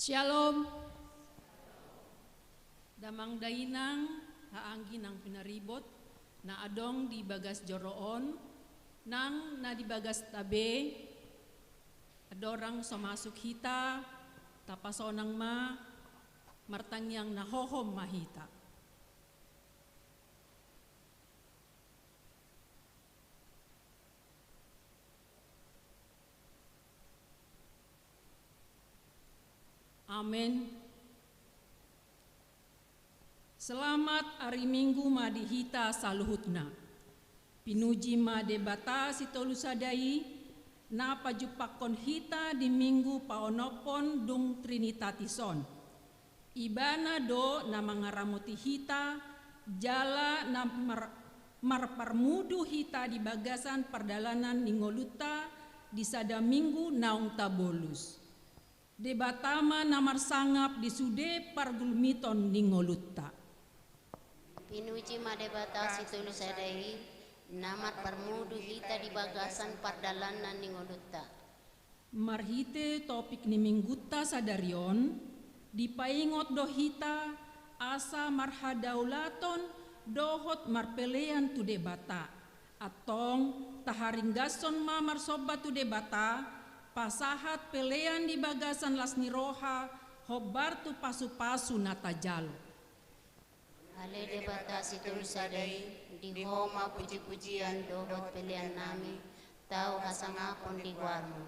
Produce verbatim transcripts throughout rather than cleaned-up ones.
Syalom. Damang dainang, haha anggi nang pinaribot, na adong di bagas joro on, nang na di bagasta be, andorang so masuk hita, tapasonang ma, martangiang na hohom ma hita. Amen. Selamat ari Minggu ma di hita saluhutna. Pinuji ma Debata Sitolu Sada i, na pajumpangkon hita di Minggu paonomhon dung Trinitatis on. Ibana do na mangaramoti hita, jala na mar-, marparmudu hita di bagasan pardalanan ni ngolunta di sada Minggu naung tabolus. Debata ma na marsangap di sude pargulmiton ni ngolunta. Pinuji ma Debata Sitolu Sada i, na marparmudu hita di bagasan pardalanan ni ngolunta. Marhite topik ni Minggunta sadari on, dipaingot do hita asa marhadaulaton dohot marpelean tu Debata. Antong, taharinggashon ma marsomba tu Debata, pasahat pelean di bagasan las ni roha, hombar tu pasupasu na tajalo. Ale Debata Sitolu Sada i, di Ho ma pujipujian dohot pelean nami, tau hasangapon di goarmu.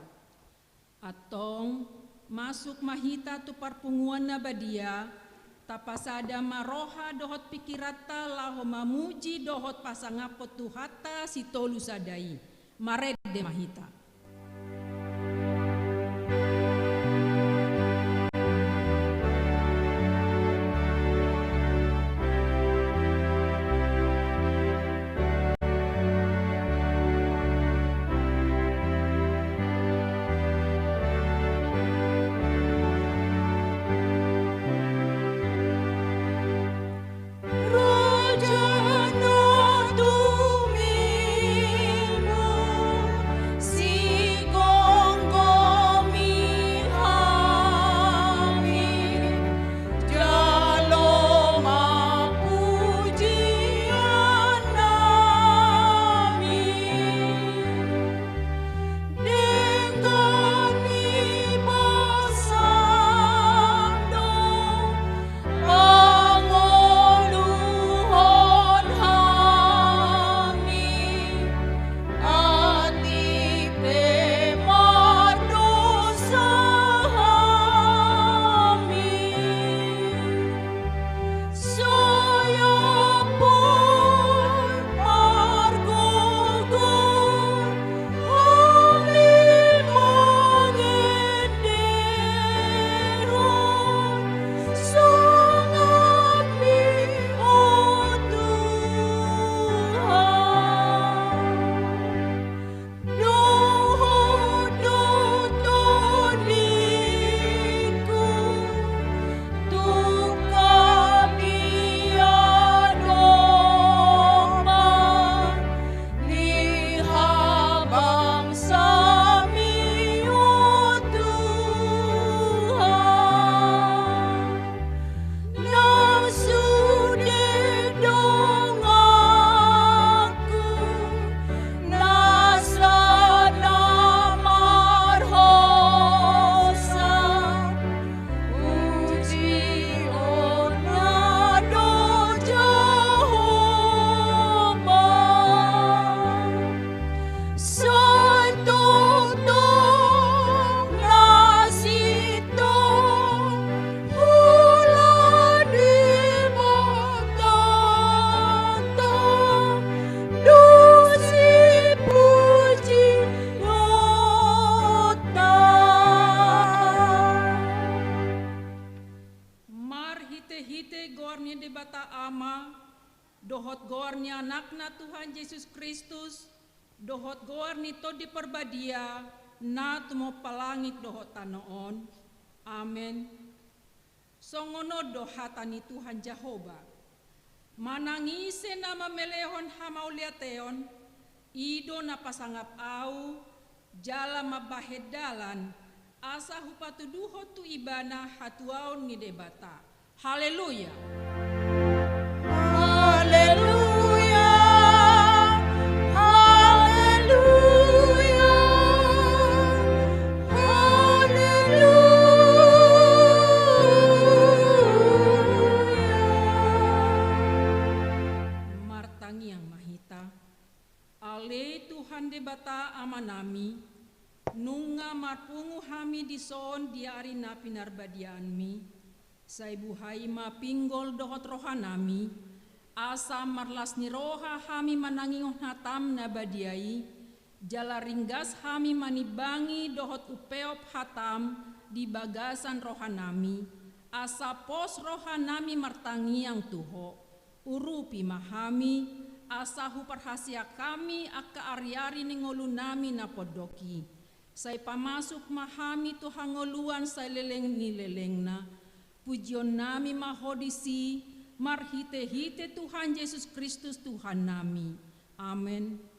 Antong, masuk ma hita tu parpunguan na badia, tapasada ma roha dohot pingkiranta laho mamuji dohot pasangaphon Tuhanta Sitolu Sada i. Marende ma hita. Marhitehite goar ni Debata Ama, dohot goar ni Anakna Tuhan Jesus Kristus, dohot goar ni Tondi Parbadia, na tumompa langit dohot tano on. Amen. Songon on do hata ni Tuhan Jahowa. Manang ise na mamelehon hamauliateon, i do na pasangap Ahu, jala mambahen dalan, Asa hupatuduhon tu Ibana hatuaon ni Debata. Haleluya! Haleluya! Haleluya! Haleluya! Martangiang ma hita. Ale Tuhan Debata Amanami, nunga marpungu hami dison di ari na pinarbadiaanmi, sai buhai ma pinggol dohot rohanami, asa marlas ni roha hami manangihon hatam na badia i, jala ringgas hami manimbangi dohot umpeop hatam di bagasan rohanami, asa pos rohanami martangiang tu Ho. Urupi ma hami, asa huparhaseang hami angka ariari ni ngolunami na pondok i. Sai pamasuk ma hami tu hangoluan saleleng ni lelengna. Pujionnami ma Ho disi, marhitehite Tuhan Jesus Kristus Tuhannami. Amen.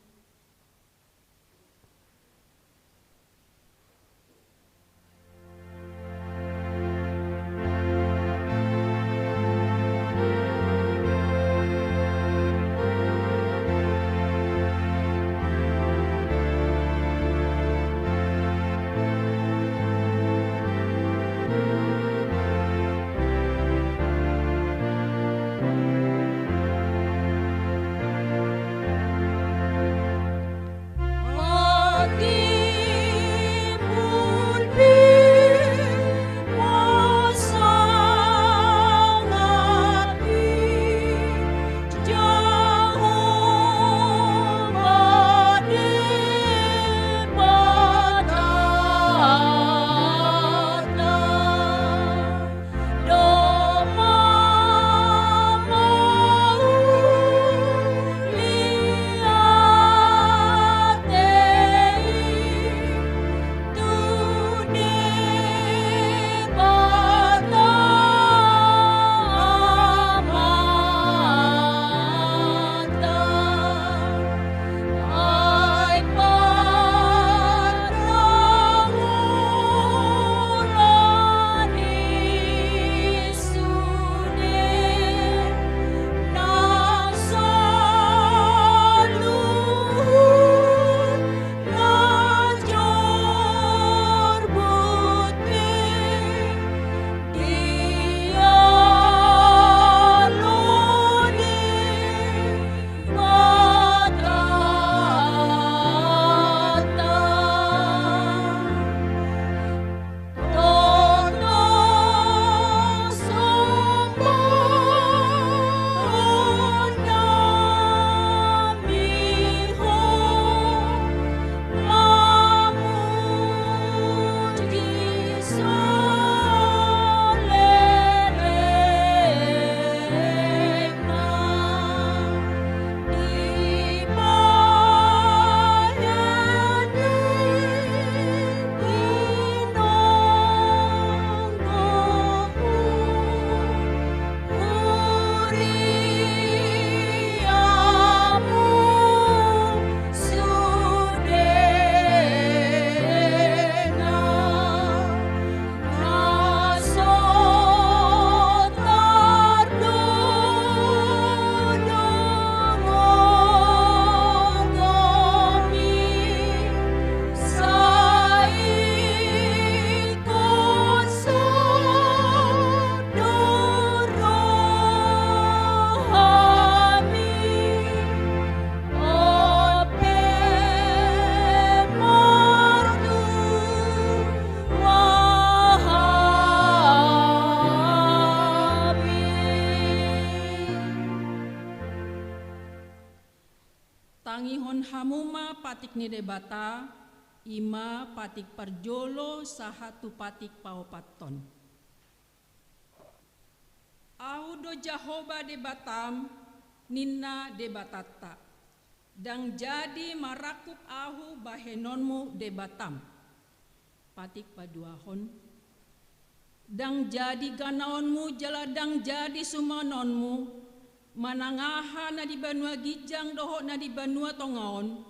Tangihon hamu ma patik ni Debata, i ma patik parjolo sahat tu patik paopathon. Ahu do Jahowa Debatam, ninna Debatanta. Ndang jadi marangkup Ahu bahenonmu Debatam. Patik paduahon. Ndang jadi ganaonmu jala ndang jadi sumanonmu, manang aha na di banua ginjang dohot na di banua tonga on,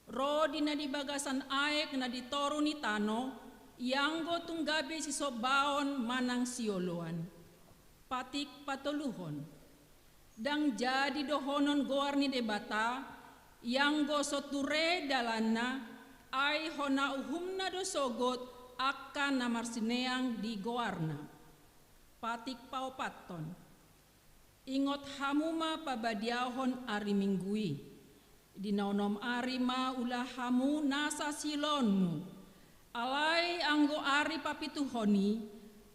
ro di na di bagasan aek na di toru ni tano, ianggo tung gabe sisombaon manang sioloan. Patik patoluhon. Ndang jadi dohonon goar ni Debata, ianggo so ture dalanna, ai hona uhumna do sogot angka na marsineang di goarna. Patik paopathon. Ingot hamu ma pabadiahon ari Minggu i. Di na onom ari ma ula hamu nasa siulaonmu. Alai anggo ari papituhon i,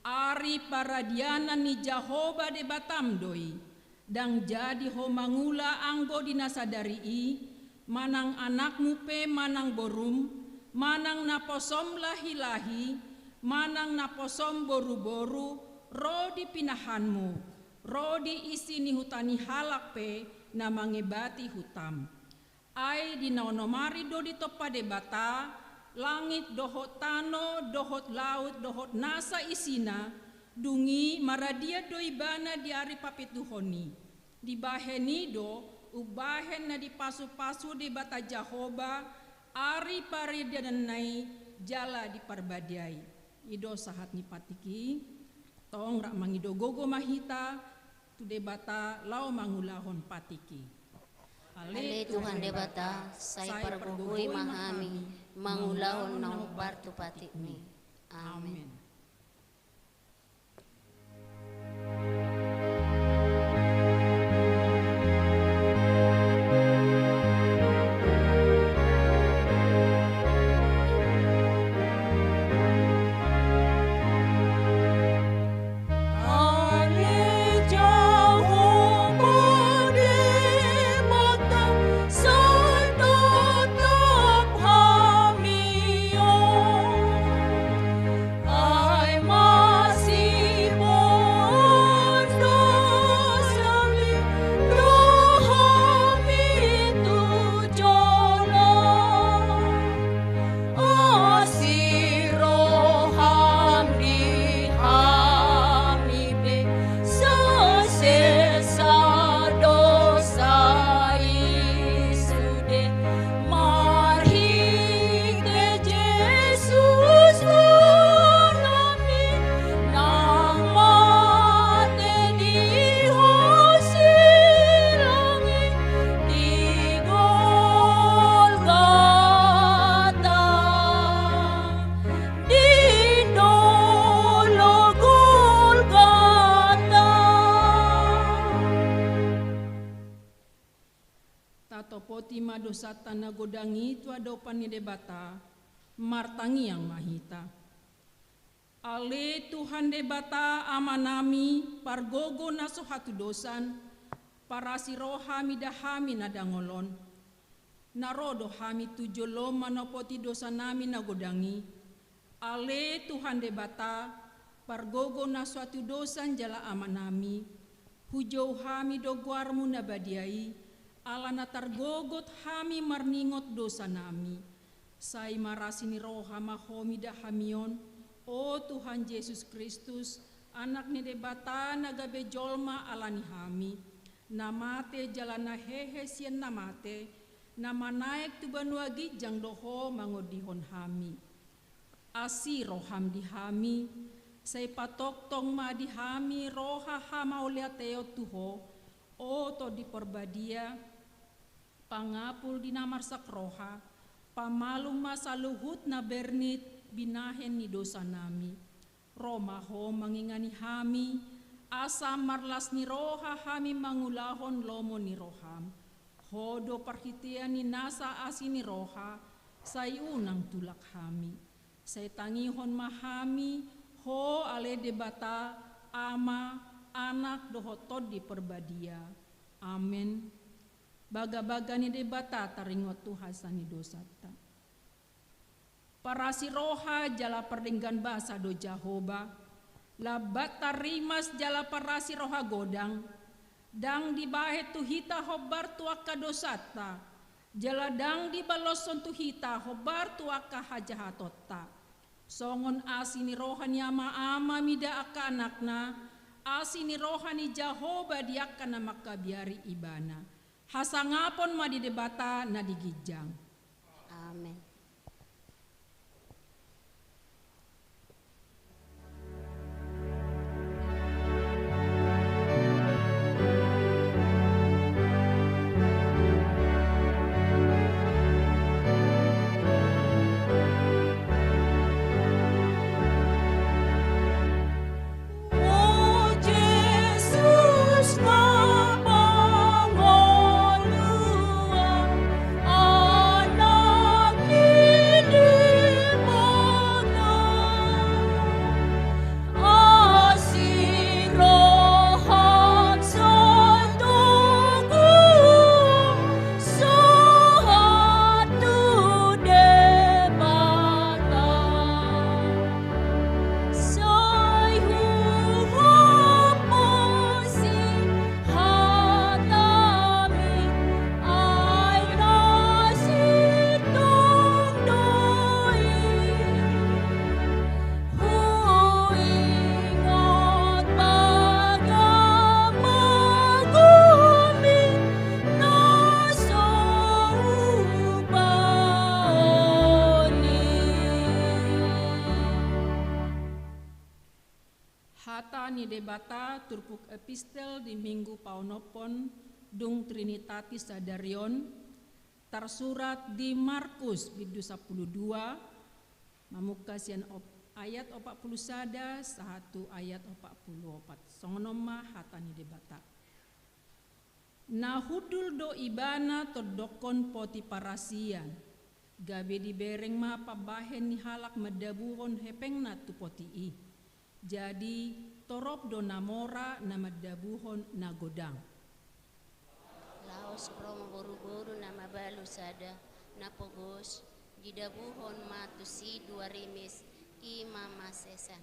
ari paradianan ni Jahowa Debatam do i. Ndang jadi ho mangula anggo di na sadari i, manang anakmu pe manang borum, manang naposom lahi-lahi, manang naposom boru-boru, ro di pinahanmu, ro di isi ni huta ni halak pe na mangebati hutam. Ai di na onom ari do ditompa Debata langit dohot tano dohot laut dohot nasa isina, dung i maradian do Ibana di ari papituhon i. Dibahen i do umbahen na dipasu-pasu Debata Jahowa ari paradiananna i jala diparbadiai. I do sahat ni patik i. Tong rap mangido gogo ma hita tu Debata laho mangulahon patik i. Ale Tuhan Debata, sai pargogoi ma hami mangulahon na hombar tu patikmi. Amen. Tatopoti ma dosanta na godang i tu adopan ni Debata, martangiang ma hita. Ale Tuhan Debata Amanami, pargogo na so hatudosan, parasi roha mida hami na dangol on. Na ro do hami tu jolom manopoti dosanami na godang i. Ale Tuhan Debata, pargogo na so hatudosan jala Amanami, hujou hami do goarmu na badia i, ala na targogot hami marningot dosanami. Sai marasi ni roha ma ho mida hami on, o Tuhan Jesus Kristus, Anak ni Debata na gabe jolma ala ni hami, na mate jala na hehe sian na mate, na manaek tu banua ginjang do ho mangondihon hami. Asi roham di hami, sai patongtong ma di hami roha hamauliateon tu ho, o Tondi Parbadia, pangapul di na marsak roha, pamalum ma saluhut na bernit binahen ni dosanami. Ro ma ho mangingani hami, asa marlas ni roha hami mangulahon lomo ni roham. Ho do parhitean ni nasa asi ni roha, sai unang tulak hami. Sai tangihon ma hami, ho ale Debata, Ama, Anak dohot Tondi Parbadia. Amen. Bagabaga ni Debata taringot tu hasesaan ni dosanta. Parasi roha jala pardenggan basa do Jahowa, lambat tarrimas jala parasi roha godang, ndang dibahen tu hita hombar tu angka dosanta, jala ndang dibaloshon tu hita hombar tu angka hajahatonta. Songon asi ni roha ni ama-ama mida angka anakna, asi ni roha ni Jahowa di angka na mangkabiari ibana. Hasangapon ma di Debata na di ginjang. Amen. Hata ni Debata turpuk epistel di Minggu paonomhon dung Trinitatis sadari on, tarsurat di Markus bindu sampulu dua, mamungka sian op-, ayat opat pulu sada sahat tu ayat opat pulu opat. Songon on ma hata ni Debata. Na hundul do ibana tondokkon poti parasian, gabe dibereng ma pambahen ni halak mandabuhon hepengna tu poti i. Jadi torop do na mora na mandabuhon na godang. Laos ro ma boruboru na mabalu sada, na pogos, didabuhon ma tusi dua rimis, i ma masesan.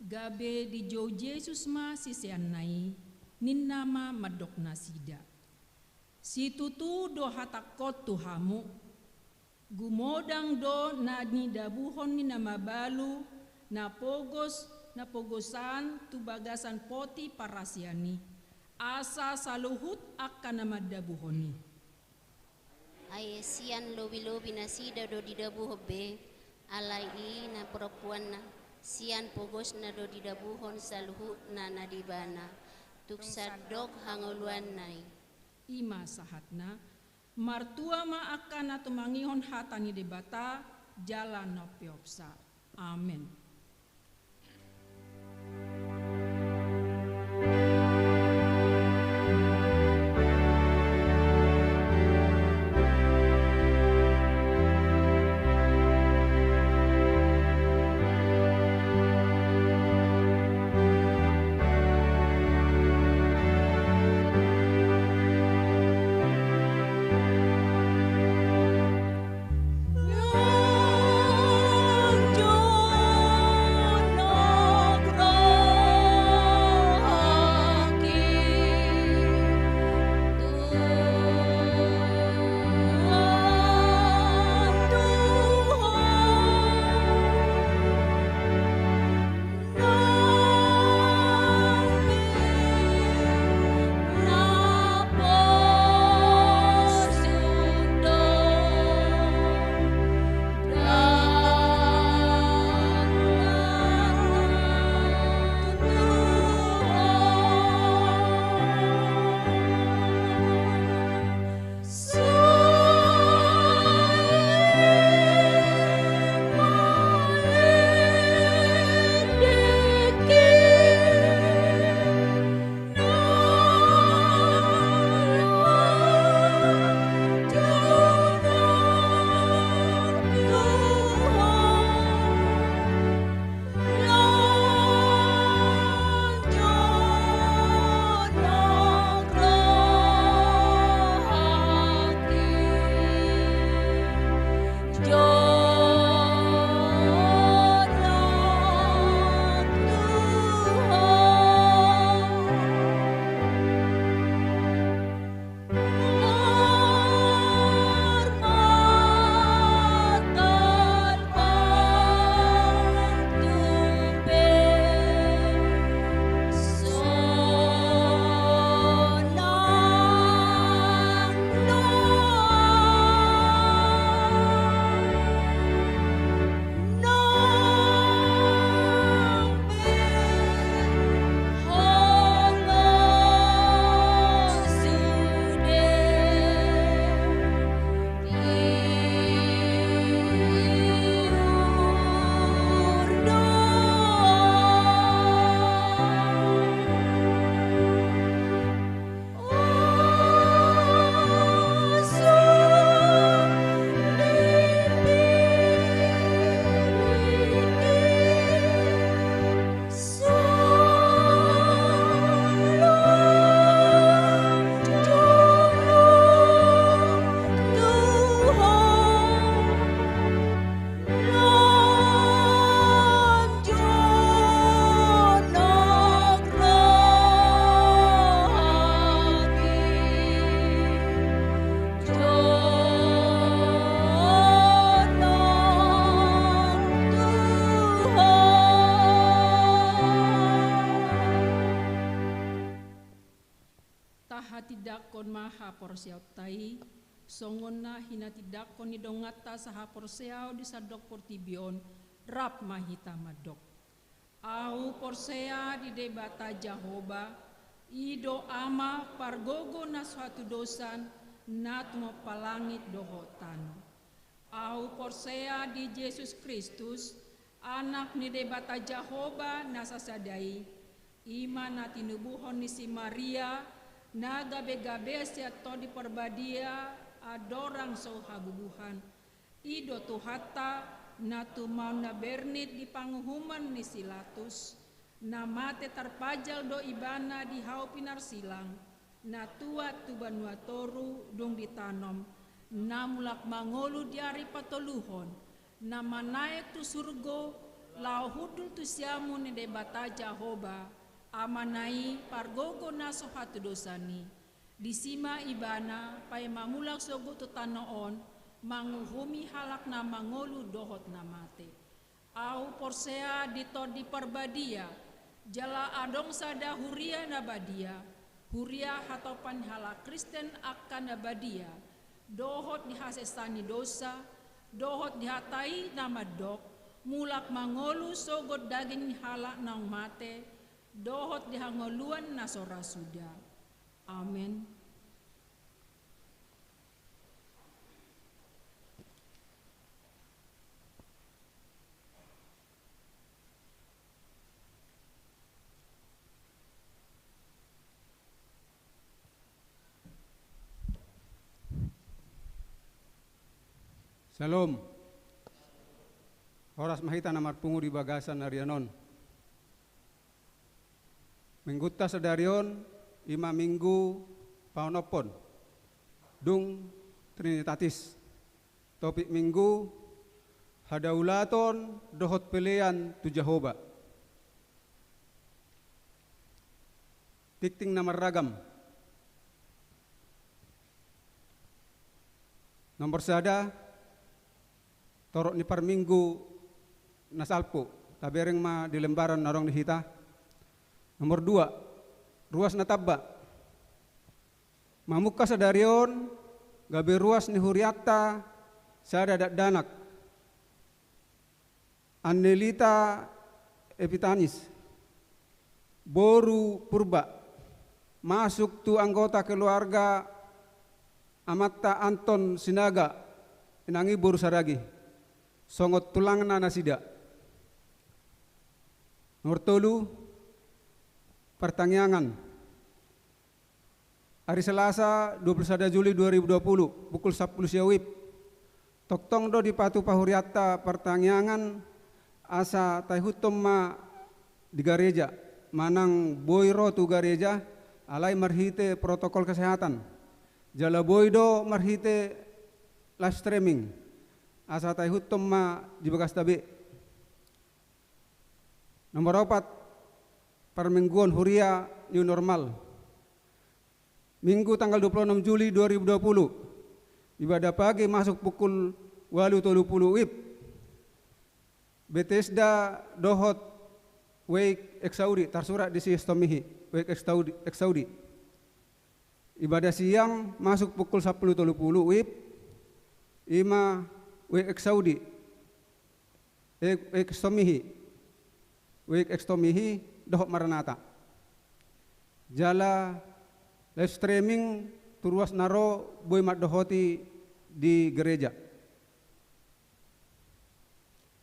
Gabe dijou Jesus ma siseanna i, ninna ma mandok nasida: Situtu do hatangkon tu hamu, gumodang do na nidabuhon ni na mabalu, na pogos, na pogosan tu bagasan poti parasian i, asa saluhut angka na mandabuhon i. Ai sian lobilobi nasida do didabuhon be, alai i na parompuanna, sian pogosna do didabuhon saluhutna na di ibana, tung sandok hangoluanna i. I ma sahatna. Martua ma angka na tumangihon hata ni Debata jala na umpeopsa. Amen. Tahatindangkon ma haporseaonta i, songon na hinatindangkon ni donganta sahaporseaon di sandok portibi on, rap ma hita mandok. Ahu porsea di Debata Jahowa, i do Ama pargogo na so hatudosan, na tumompa langit dohot tano. Ahu porsea di Jesus Kristus, Anak ni Debata Jahowa na sasada i, i ma na tinubuhon ni si Maria, na gabe-gabe sian Tondi Parbadia, andorang so habubuhan. I do Tuhanta, na tumaon na bernit di panguhuman ni si Pilatus, na mate tarpajal do Ibana di hau pinarsilang, na tuat tu banua toru dung ditanom, na mulak mangolu di ari patoluhon, na manaek tu surgo, laho hundul tu siamun ni Debata Jahowa, Amana i pargogo na so hatudosan i. Disi ma Ibana paima mulak sogot tu tano on, manguhumi halak na mangolu dohot na mate. Ahu porsea di Tondi Parbadia, jala adong sada huria na badia, huria hatopan halak Kristen angka na badia, dohot di hasesaan ni dosa, dohot di hata i na mandok, mulak mangolu sogot daging ni halak naung mate, dohot di hangoluan na so ra suda. Amen. Syalom. Horas ma hita na marpungu di bagasan arian on. Minggunta sadari on, i ma Minggu paonomhon, dung Trinitatis. Topik Minggu, hadaulaton dohot pelean tu Jahowa. Tingting na marragam. Nomor sada, torop ni parminggu na salpu, tabereng ma di lembaran na adong di hita. Nomor dua, ruas na tamba. Mamungka sadari on, gabe ruas ni hurianta sada dakdanak, Annelita Epitanis, boru Purba, masuk tu anggota keluarga amanta Anton Sinaga, inang i boru Saragi, songon tulangna nasida. Nomor tolu, partangiangan. Ari Selasa, dua puluh sada Juli dua ribu dua puluh, pukul sampulu sia WIB. Tongtong do dipatupa hurianta partangiangan, asa taihuthon ma di gareja, manang boi ro tu gareja, alai marhite protokol kesehatan. Jala boi do marhite live streaming, asa taihuthon ma di bagasta be. Nomor opat, parmingguon huria new normal. Minggu tanggal dua puluh enam Juli dua ribu dua puluh, ibadah pagi masuk pukul ualu tolu pulu WIB. Betesda dohot WEIK Eksaudi, tarsurat disi Ekstomihi, WEIK Eksaudi, Eksaudi. Ibadah siang masuk pukul sampulu tolu pulu WIB, i ma WEIK Eksaudi, e, WEIK Ekstomihi, WEIK Ekstomihi dohot Maranatha. Jala live streaming tu ruas na ro boi mandohoti di gereja.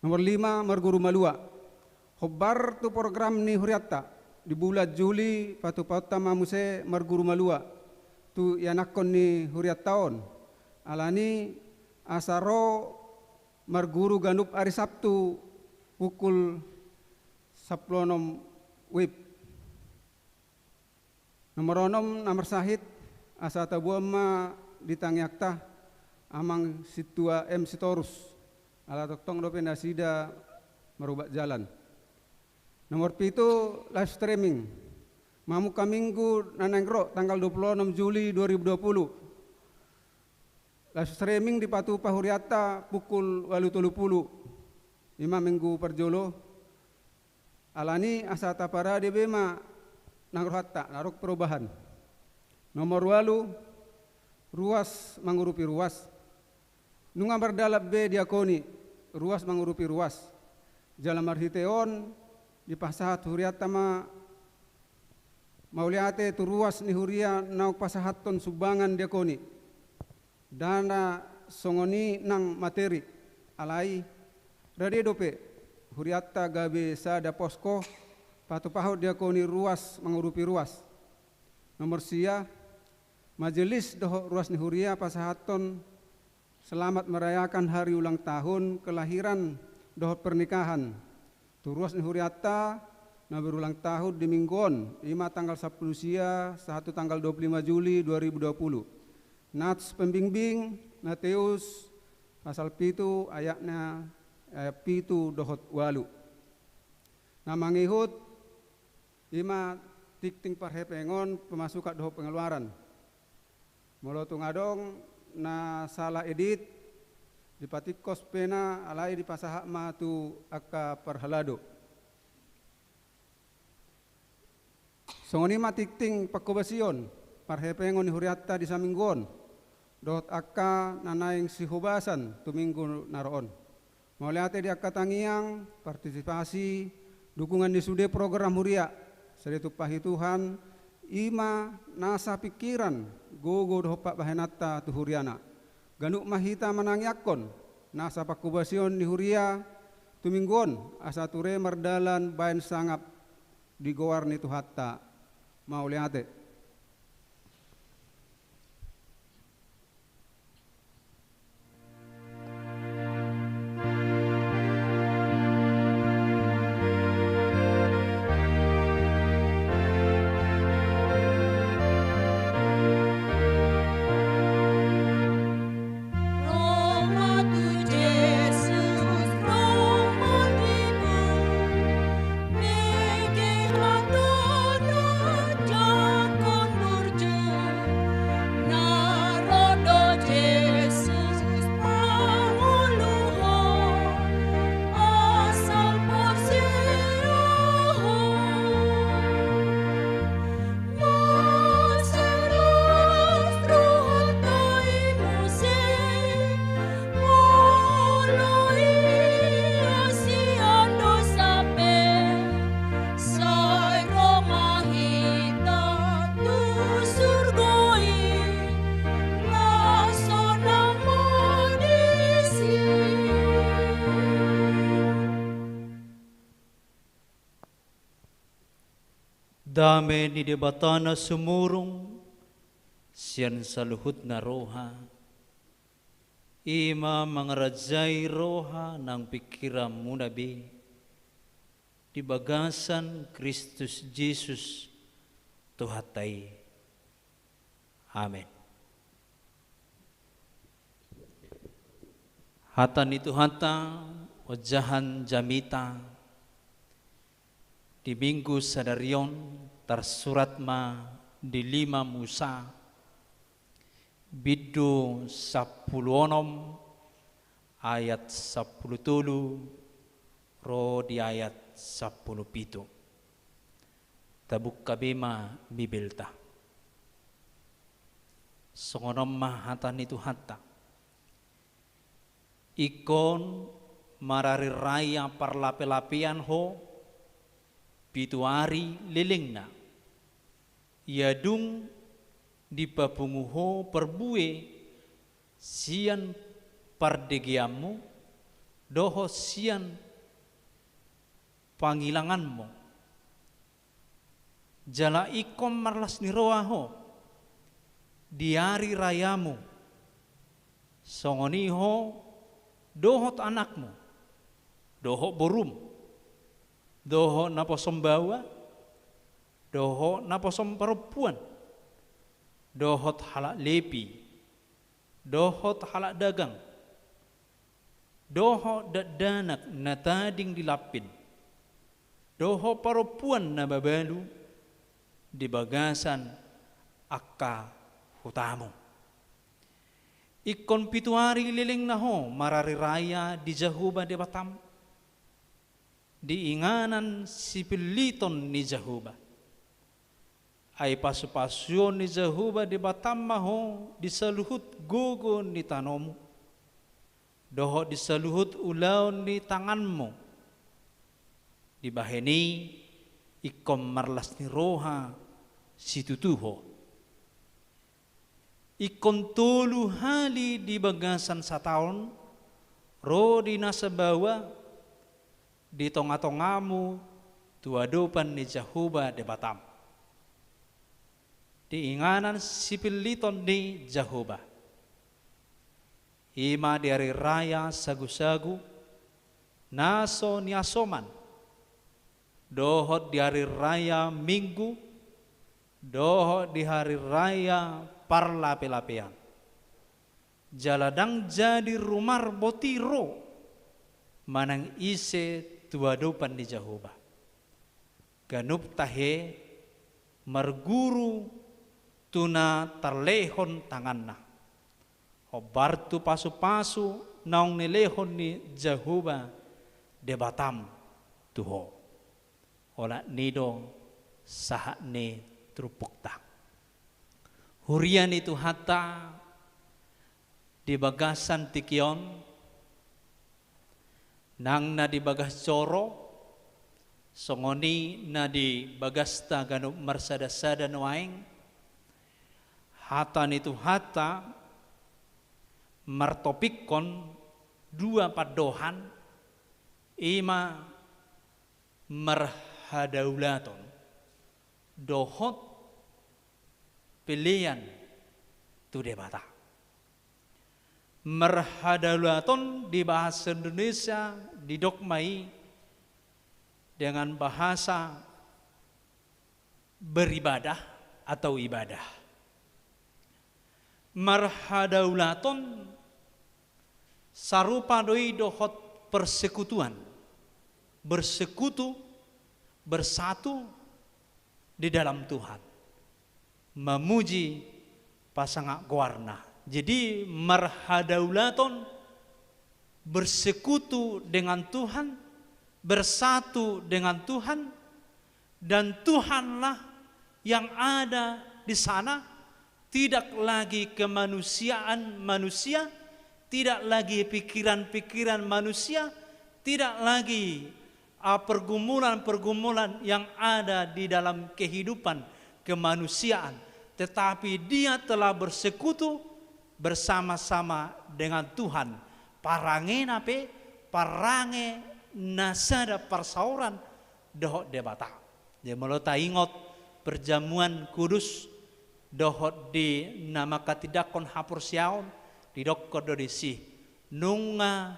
Nomor lima, marguru malua. Hombar tu program ni hurianta, di bulan Juli patupaonta ma muse marguru malua tu ianakhon ni hurianta on. Alani asa ro marguru ganup ari Sabtu pukul sampulu onom WIB. Nomor onom, na marsahit, asa taboan ma di tangiangta Amang Sintua M Sitorus, ala tongtong dope nasida marubat jalan. Nomor pitu, live streaming. Mamungka Minggu na naeng ro, tanggal dua puluh enam Juli dua ribu dua puluh. Live streaming dipatupa hurianta pukul ualu tolu pulu. I ma Minggu parjolo. Alani asa taparade be ma nang rohanta, na adong perubahan. Nomor ualu, ruas mangurupi ruas. Nunga mardalan be diakoni, ruas mangurupi ruas. Jala marhite on, dipasahat hurianta ma mauliate tu ruas ni huria naung pasahathon sumbangan diakon i. Dana songon i nang materi, alai rade dope hurianta gabe sada posko patupahon diakon i ruas mangurupi ruas. Nomor sia, majelis dohot ruas ni huria pasahathon selamat merayakan hari ulang tahun kelahiran dohot pernikahan tu ruas ni hurianta na berulang tahun di minggu on, i ma tanggal sampulu sia sahat tu tanggal dua pulu lima Juli dua ribu dua puluh. Nats pembimbing, Mateus pasal pitu ayatna, ayat pitu dohot ualu. Na mangihut, i ma tingting parhepengon, pemasukan dohot pengeluaran. Molo tung adong na salah edit, dipatingkos pe na, alai dipasahat ma tu angka parhalado. Songon i ma tingting pangkobasion parhepengon ni hurianta di saminggu on, dohot angka na naeng sihobasan tu minggu na ro on. Mauliate di angka tangiang, partisipasi, dukungan ni sude program huria. Sai ditumpahi Tuhan, i ma nasa pingkiran, gogo dohot pambahenanta tu huriana. Ganup ma hita manangiangkon nasa pangkobasion ni huria tu minggu on, asa ture mardalan baen sangap di goar ni Tuhanta. Mauliate. Dame ni Debata na sumurung sian saluhutna roha, i ma mangarajai roha nang pingkiranmuna be di bagasan Kristus Jesus Tuhanta i. Amen. Hata ni Tuhanta, ojahan jamita di Minggu sadari on, tarsurat ma di lima Musa, bindu sampulu onom ayat sampulu tolu ro di ayat sampulu pitu. Tabuka be ma Bibelta. Songon on ma hata ni Tuhanta. Ingkon marari raya parlape-lapean ho pitu ari lelengna. Ia dung dipapungu ho parbue sian pardegeanmu dohot sian pangilanganmu. Jala ingkon marlas ni roha ho di ari rayamu, songon i ho dohot anakmu, dohot borum, dohot naposom baoa, dohot naposom parompuan, dohot halak Lepi, dohot halak dagang, dohot dakdanak na tading di lampin, dohot parompuan na mabalu di bagasan angka hutamu. Ingkon pitu ari lelengna ho marari raya di Jahowa Debatam, di inganan sipilliton ni Jahowa. Ai pasu-pasuon ni Jahowa Debatam ma ho di saluhut gogo ni tanomu, dohot di saluhut ulaon ni tanganmu. Dibahen i ingkon marlas ni roha situtu ho. Ingkon tolu hali di bagasan sataon ro di na sabaoa di tongatongamu tu adopan ni Jahowa Debatam, di inganan sipilliton ni Jahowa. I ma di ari raya sagusagu na so niasoman, dohot di ari raya Minggu, dohot di ari raya Parlapelapean. Jala ndang jadi rumar boti ro manang ise tu adopan ni Jahowa. Ganup tahe marguru tu na tarlehon tanganna, hombar tu pasupasu naung nilehon ni Jahowa Debatam tu ho. Olat ni do sahat ni turpukta. Huria ni Tuhanta, di bagasan tingki on, nang na di bagas joro, songon i na di bagasta ganup marsadasada nuaeng, hata ni Tuhanta martopikkon dua pandohan, i ma marhadaulaton dohot pelean tu Debata. Marhadaulaton di bahasa Indonesia didok ma i dengan bahasa beribadah atau ibadah. Marhadaulaton sarupa do i dohot persekutuan, bersekutu, bersatu di dalam Tuhan, memuji, pasangap goarna. Jadi marhadaulaton, bersekutu dengan Tuhan, bersatu dengan Tuhan, dan Tuhanlah yang ada di sana, tidak lagi kemanusiaan manusia, tidak lagi pikiran-pikiran manusia, tidak lagi, ah, pergumulan-pergumulan yang ada di dalam kehidupan kemanusiaan, tetapi dia telah bersekutu bersama-sama dengan Tuhan. Parangena pe parange na sada parsaoran dohot Debata. Jadi molo taingot perjamuan kudus dohot di na manghatindanghon haporseaon, didokkon do disi, nunga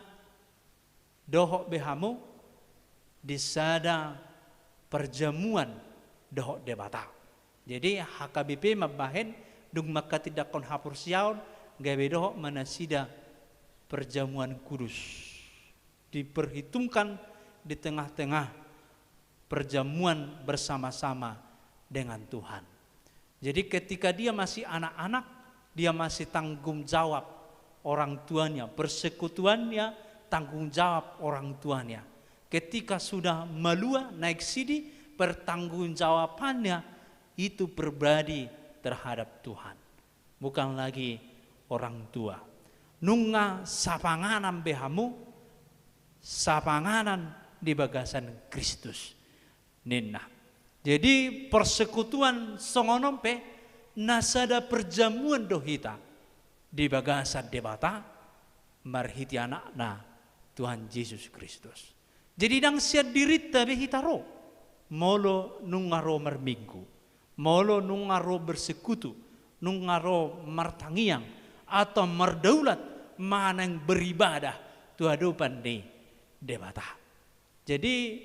dohot be hamu di sada perjamuan dohot Debata. Jadi H K B P mambahen dung manghatindanghon haporseaon gabe dohot ma nasida perjamuan kudus. Diperhitungkan di tengah-tengah perjamuan bersama-sama dengan Tuhan. Jadi ketika dia masih anak-anak, dia masih tanggung jawab orang tuanya, persekutuannya tanggung jawab orang tuanya. Ketika sudah malua, naik sidi, pertanggungjawabannya itu pribadi terhadap Tuhan, bukan lagi orang tua. Nunga sapanganan be hamu, sapanganan di bagasan Kristus, ninna. Jadi persekutuan songon on pe na sada perjamuan do hita di bagasan Debata marhite Anakna Tuhan Jesus Kristus. Jadi ndang sian dirinta be hita ro molo nunga ro marminggu, molo nunga ro bersekutu, nunga ro martangiang atau mardaulat manang beribadah tu adopan ni Debata. Jadi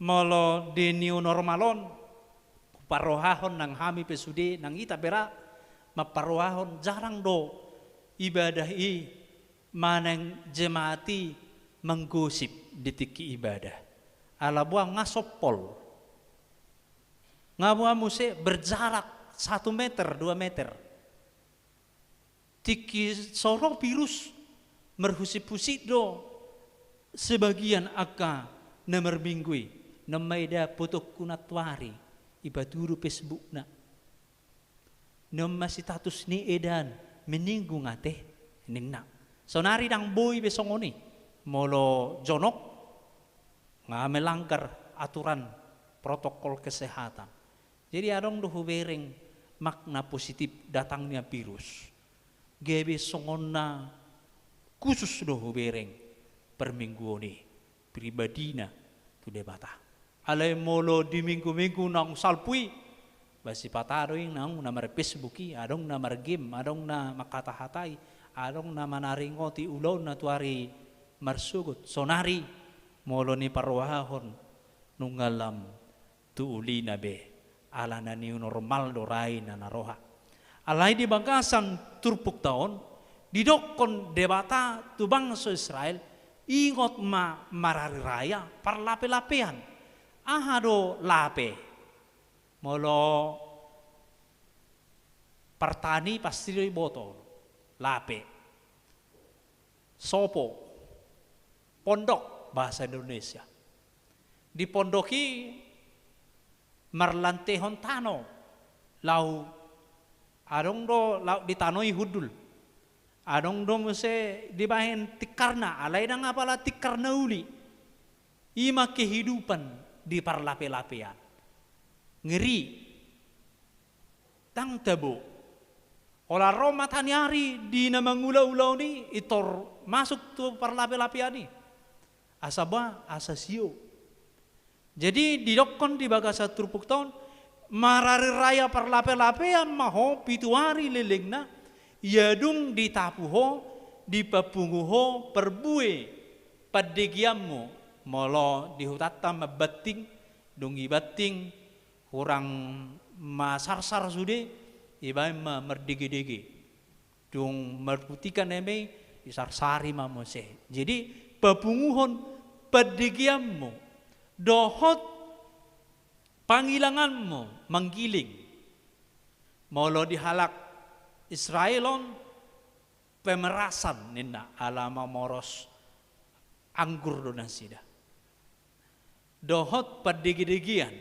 molo di new normal on, huparrohahon nang hami pe sude, nang hita pe ra, mamparrohahon jarang do ibadah i manang jemaat i manggosip di tingki ibadah. Ala boha nga sompol. Nga boha muse berjarak satu meter, dua meter. Tingki so ro virus marhusip-husip do sebagian angka na marminggu i. Naung maeda fotongku nantoari, ipatudu Facebookna. Naung masitatus ni edan, meninggung ate, ninna. Saonari ndang boi be songon i. Molo jonok, nga melanggar aturan protokol kesehatan. Jadi adong do hubereng makna positif datangnya virus. Gabe songon na khusus do hubereng parmingguon i pribadina tu Debata. Alai molo di minggu-minggu naung salpu i, ba sipata do i naung na mar-Facebook i, adong na mar-game, adong na mangkata-hatai, adong na manaringoti ulaonna tu ari marsogot. Sonari molo niparrohahon nunga lam tu ulina be, ala na new normal do ra i na na roha. Alai di bagasan turpukta on, didokkon Debata tu bangso Israel, ingot ma marari raya parlape-lapean. Aha do lape? Molo partani pasti do iboto lape. Sopo, pondok, bahasa Indonesia. Di pondok i marlantehon tano, laut. Adong do laut di tano i hundul. Adong do muse dibaen tikkarna, alai ndang apala tikkarna uli. I ma kehidupan di parlape-lapean. Ngeri. Ndang tabo. Holan ro mataniari di na mangula-ula on i, i tor masuk tu parlape-lapean i. Asa ba, asa sio. Jadi didokkon di bagasan turpukta on, marari raya parlape-lapean ma ho pitu ari lelengna, ia dung ditapu ho, dipapungu ho parbue pandegeanmu. Molo di hutanta mambanting, dung ibanting, hurang masarsar sude, ibaen ma mardege-dege. Dung marputikan eme i, isarsari ma muse. Jadi papunguhon pandegeanmu dohot pangilanganmu manggiling. Molo di halak Israel on, pemerasan ninna, ala mamoros anggur do nasida. Dohot pandegedegean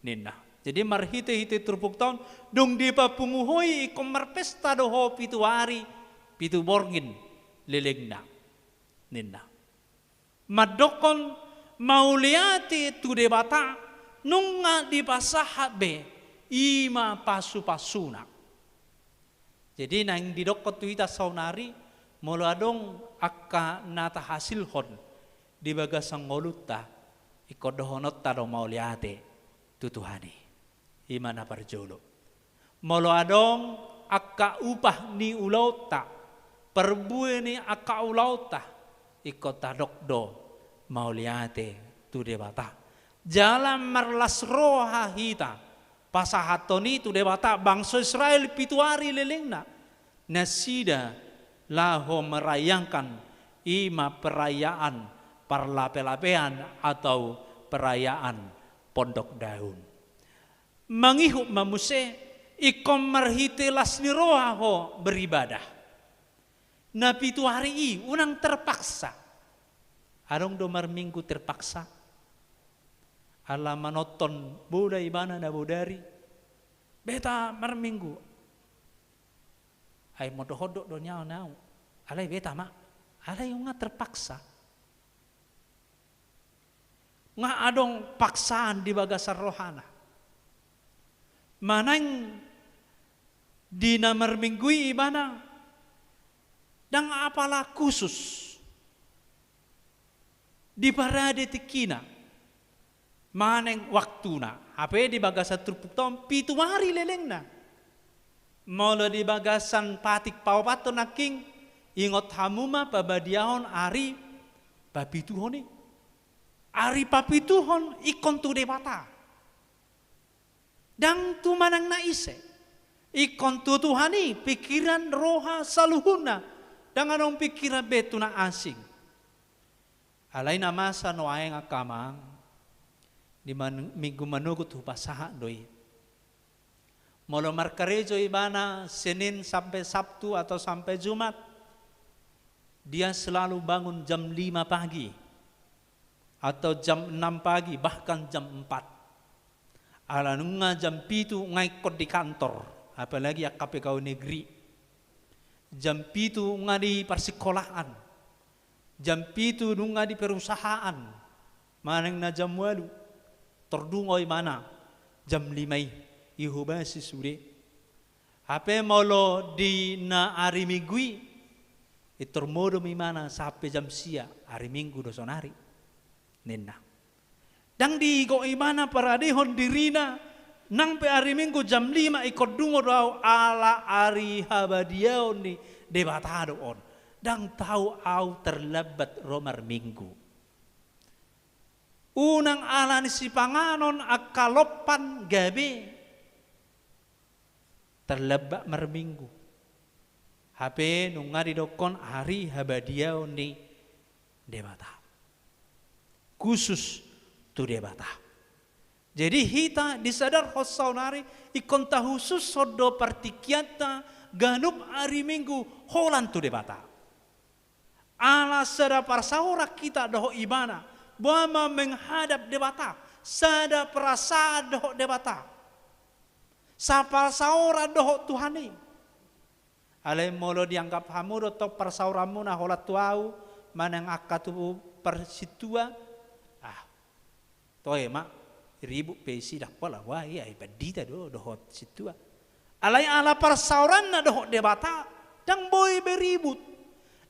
ninna. Jadi marhite-hite turpukta on, dung dipapungu ho i ingkon marpesta do ho pitu ari, pitu borngin lelengna ninna. Mandokkon mauliate tu Debata, nunga dipasahat be, i ma pasu-pasuna. Jadi naeng didokkon tu hita saonari, molo adong angka na tahasilhon di bagasan ngolunta, ingkon dohononta do mauliate tu Tuhan i. I ma na parjolo. Molo adong angka upah ni ulaonta, parbue ni angka ulaonta, ingkon tadok do mauliate tu Debata. Jala marlas roha hita pasahathon i tu Debata. Bangso Israel pitu ari lelengna nasida laho merayangkan, i ma perayaan parlape-lapean atau perayaan Pondok Daun. Mangihut ma muse, ingkon marhite las ni roha ho beribadah. Na pitu ari i unang terpaksa. Adong do marminggu terpaksa? Ala manonton bola ibana na bodari, beta marminggu. Ai modok-odok do nian au. Alai beta ma. Alai unang terpaksa. Nga adong paksaan di bagasan rohana. Manang di na marminggu i ibana, ndang apala khusus diparade tingkina manang waktuna. Hape di bagasan turpukta on pitu ari lelengna. Molo di bagasan patik paopathon nangkin, ingot hamu ma pabadiahon ari papituhon i. Ari papituhon ingkon tu Debata. Ndang tu manang na ise. Ingkon tu Tuhan i pikiran, roha, saluhutna. Ndang adong pikiran be tu na asing. Alai na masa nuaeng angka amang, di man-, minggu manogot hupasahat do i. Molo markarejo ibana Senin sampe Sabtu atau sampe Jumat, dia selalu bangun jam lima pagi atau jam enam pagi, bahkan jam empat. Ala nunga jam pitu nga ingkon di kantor, apalagi angka pegawai negeri. Jam pitu nga di parsikolaan. Jam pitu nunga di perusahaan, manang na jam ualu. Tordungo imana jam lima i, ihobasi sude. Hape molo di na ari Minggu i, i tor modom imana sampe jam sia, ari Minggu do sonari, ninna. Ndang diigot imana paradehon dirina, nang pe ari Minggu jam lima ingkon dungo do au ala ari habadiaon ni Debata do on. Ndang tau au terlambat ro marminggu. Unang ala ni sipanganon angka lompan gabe terlambat marminggu. Hape nunga didokkon ari habadiaon ni Debata. Khusus tu Debata. Jadi hita disadarhon saonari ingkon tahusushon do partingkianta ganup ari Minggu holan tu Debata. Ala sada parsaoran hita dohot ibana, boha ma menghadap Debata, sada perasaan dohot Debata. Saparsaoran dohot Tuhan i. Alai molo dianggap hamu do tong parsaoranmuna holan tu au, manang angka tu parsintua, ah, toe ma, ribut pe isi ndang pola, wah, ia, i pandita do dohot sintua. Alai ala parsaoranna dohot Debata, ndang boi be ribut,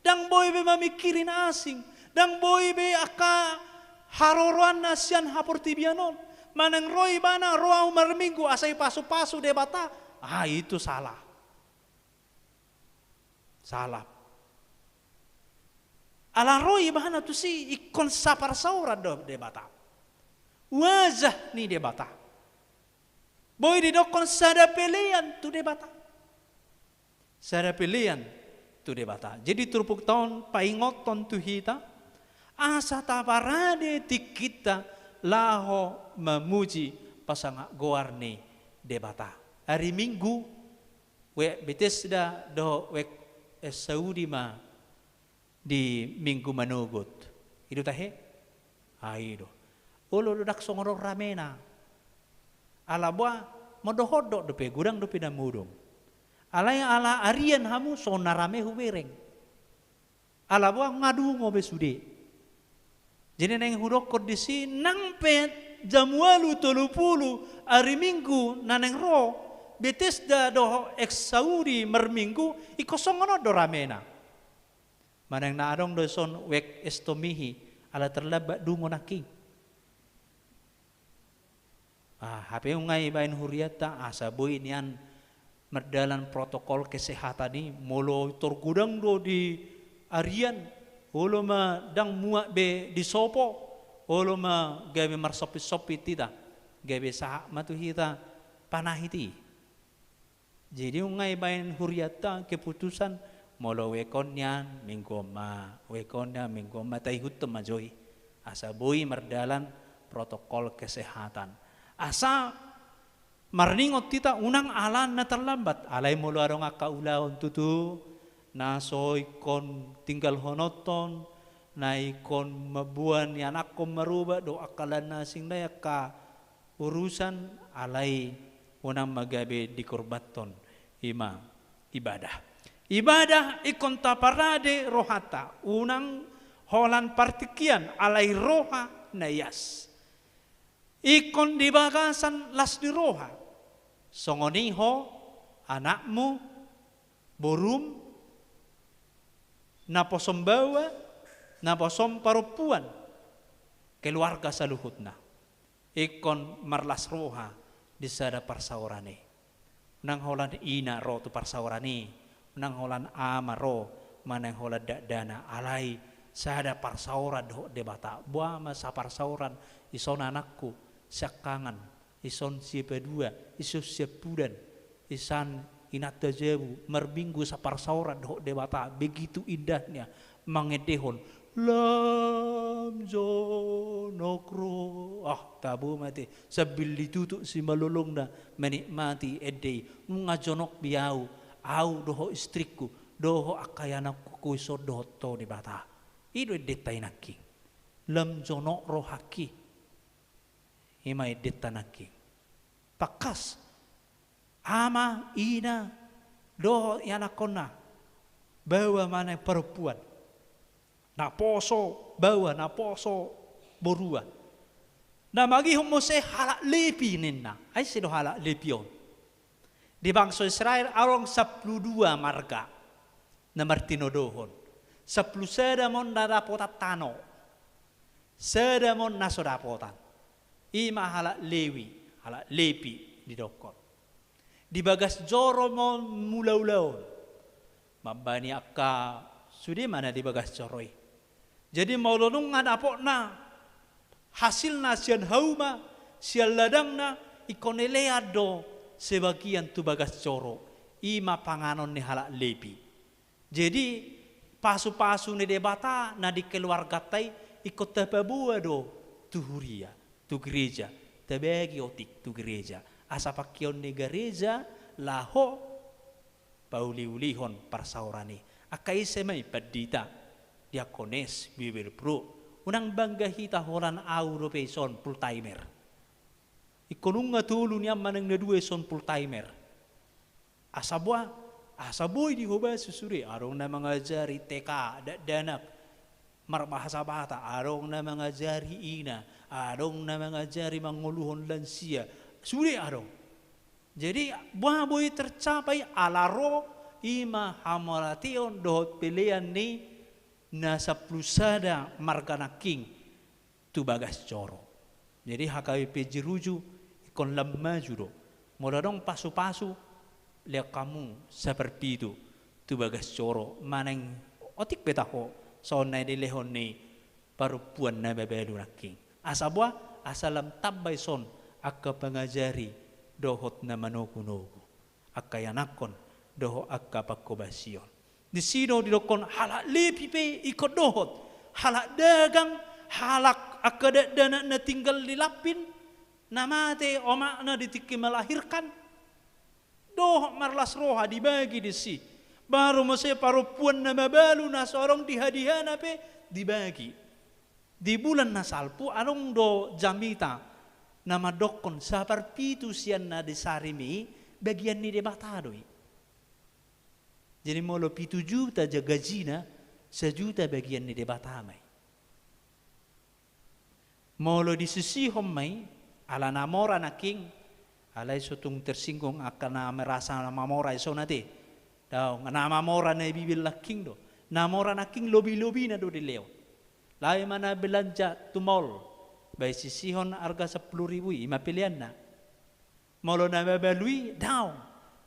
ndang boi be mamingkiri na asing, ndang boi be angka haroroanna sian haportibian on. Manang ro ibana, ro au marminggu asa ipasupasu Debata, ah, itu salah. Salah. Ala ro ibana tusi ingkon saparsaoran do Debata. Wajah ni Debata. Boi didokkon sada pelean tu Debata. Sada pelean tu Debata. Jadi turpukta on paingothon tu hita, asa taparade tingkinta laho mamuji pasangap goar ni Debata. Ari Minggu, wek Betesda dohot wek Saudi ma di Minggu manogot. I do tahe? Ah, i do. Olo do ndang songon on ramena. Ala boha, mondok-ondok dope, godang dope na modom. Alai ala arian hamu songon na rame hubereng. Ala boha, nga dungo be sude. Jadi naeng hudokkon disi, nang pe jam ualu tolu pulu ari Minggu na naeng ro Betesda dohot ex Saudi marminggu, ingkon songon on do ramena. Manang na adong do dison wek Estomihi, ala terlambat dungo nangkin. Ah, hape nunga ibaen hurianta asa boi nian mardalan protokol kesehatan i, molo tor godang do di arian, olo ma ndang muat be disopo, olo ma gabe marsompit-sompit hita, gabe sahat ma tu hita panahit i. Jadi nunga ibaen hurianta keputusan, molo wek on nian minggu on ma, wek on nian minggu on ma, taihuthon ma jo i. Asa boi mardalan protokol kesehatan. Asa marningot hita unang ala na terlambat. Alai molo adong angka ulaon tutu, na so ingkon tinggalhononhon, na ingkon mamboan ianakhon maroba, dohot angka lan na asing nai angka urusan, alai unang ma gabe dikorbanhon, i ma ibadah. Ibadah ingkon taparade rohanta, unang holan partingkian, alai roha na ias. Ingkon di bagasan las ni roha. Songon i ho, anakmu, borum, naposom baoa, naposom parompuan, keluarga saluhutna. Ingkon marlas roha di sada parsaoran i. Unang holan ina ro tu parsaoran i, unang holan ama ro, manang holan dakdanak, alai sada parsaoran dohot Debata. Boha ma saparsaoran, ison anakku siangkangan, ison sipaduan, ison siampudan, ison inanta jabu, marminggu saparsaoran dohot Debata, begitu indahnya, mangendehon, lam jonok ro. Ah, tabo ma ate, sambil ditutuk simalolongna, menikmati ende i, nunga jonok be au, au dohot istrikku, dohot angka ianakhonku ison dohot Ho Debata. I do endenta i nangkin. Lam jonok rohangki. I ma endenta nangkin. Tangkas. Ama, ina, dohot ianakhonna. Baoa manang parompuan. Naposo baoa, naposo borua. Na mangihut muse halak Lepi ninna. Ai ise do halak Lepi on? Di bangso Israel adong sampulu dua marga na martinodohon. Sampulu sada ma on na dapotan tano. Sada ma on na so dapotan. I ma halak Lewi, halak Lepi didokkon. Di bagas joro ma on mulaulaon. Mambani angka sude ma na di bagas joro i. Jadi molo nunga dapotna hasilna sian hauma, sian ladangna, ingkon dilean do sebagian tu bagas joro. I ma panganon ni halak Lepi. Jadi pasupasu ni Debata na di keluarganta i ingkon tapaboa do tu huria, tu gereja, tabagi otik tu gereja. Asa pangkeon ni gereja laho pauliulihon parsaoran i. Angka ise ma i? Pandita, diakones, bibelvrouw. Unang bangga hita holan au dope ison full timer. Ingkon nunga tolu nian manang na dua ison full timer. Asa boa, asa boi dihobasi sude, adong na mangajari T K, dakdanak, marbahasa Batak, adong na mangajari ina, adong na mangajari mangoluhon lansia, sude adong. Jadi boa boi tercapai ala ro i ma hamauliateon dohot pelean ni na sampulu sada marga nangkin tu bagas joro. Jadi H K B P Jeruju ingkon lam maju do. Molo adong pasupasu, lean hamu saparpitu tu bagas joro manang otik pe taho songon na dilehon ni parompuan na mabalu nangkin. Asa boa, asa lam tamba ison angka pangajari dohot na manogunogu angka ianakhon dohot angka panghobasion. Disi do didokkon halak Lepi pe ingkon dohot, halak dagang, halak angka dakdanak na tinggal di Lampin, na mate omakna di tingki melahirkan, dohot marlas roha dibagi disi. Baru muse parompuan na mabalu na so adong di hadihana pe dibagi. Di bulan na salpu adong do jamita na mandokkon saparpitu sian na di sarimi bagian ni Debata do i. Jadi molo pitu juta ja gajina, sajuta bagian ni Debata ma i. Molo disisihon ma i, ala na mora nangkin, alai so tung tersinggung angka na merasa na mamora i songon i ate. Daong, na mamora na i bibel nangkin do. Na mora nangkin lobilobina do dilehon. Laho ma na belanja tu mall, baen sisihon arga sampulu ribu i, i ma peleanna. Molo na mabalu i, daong,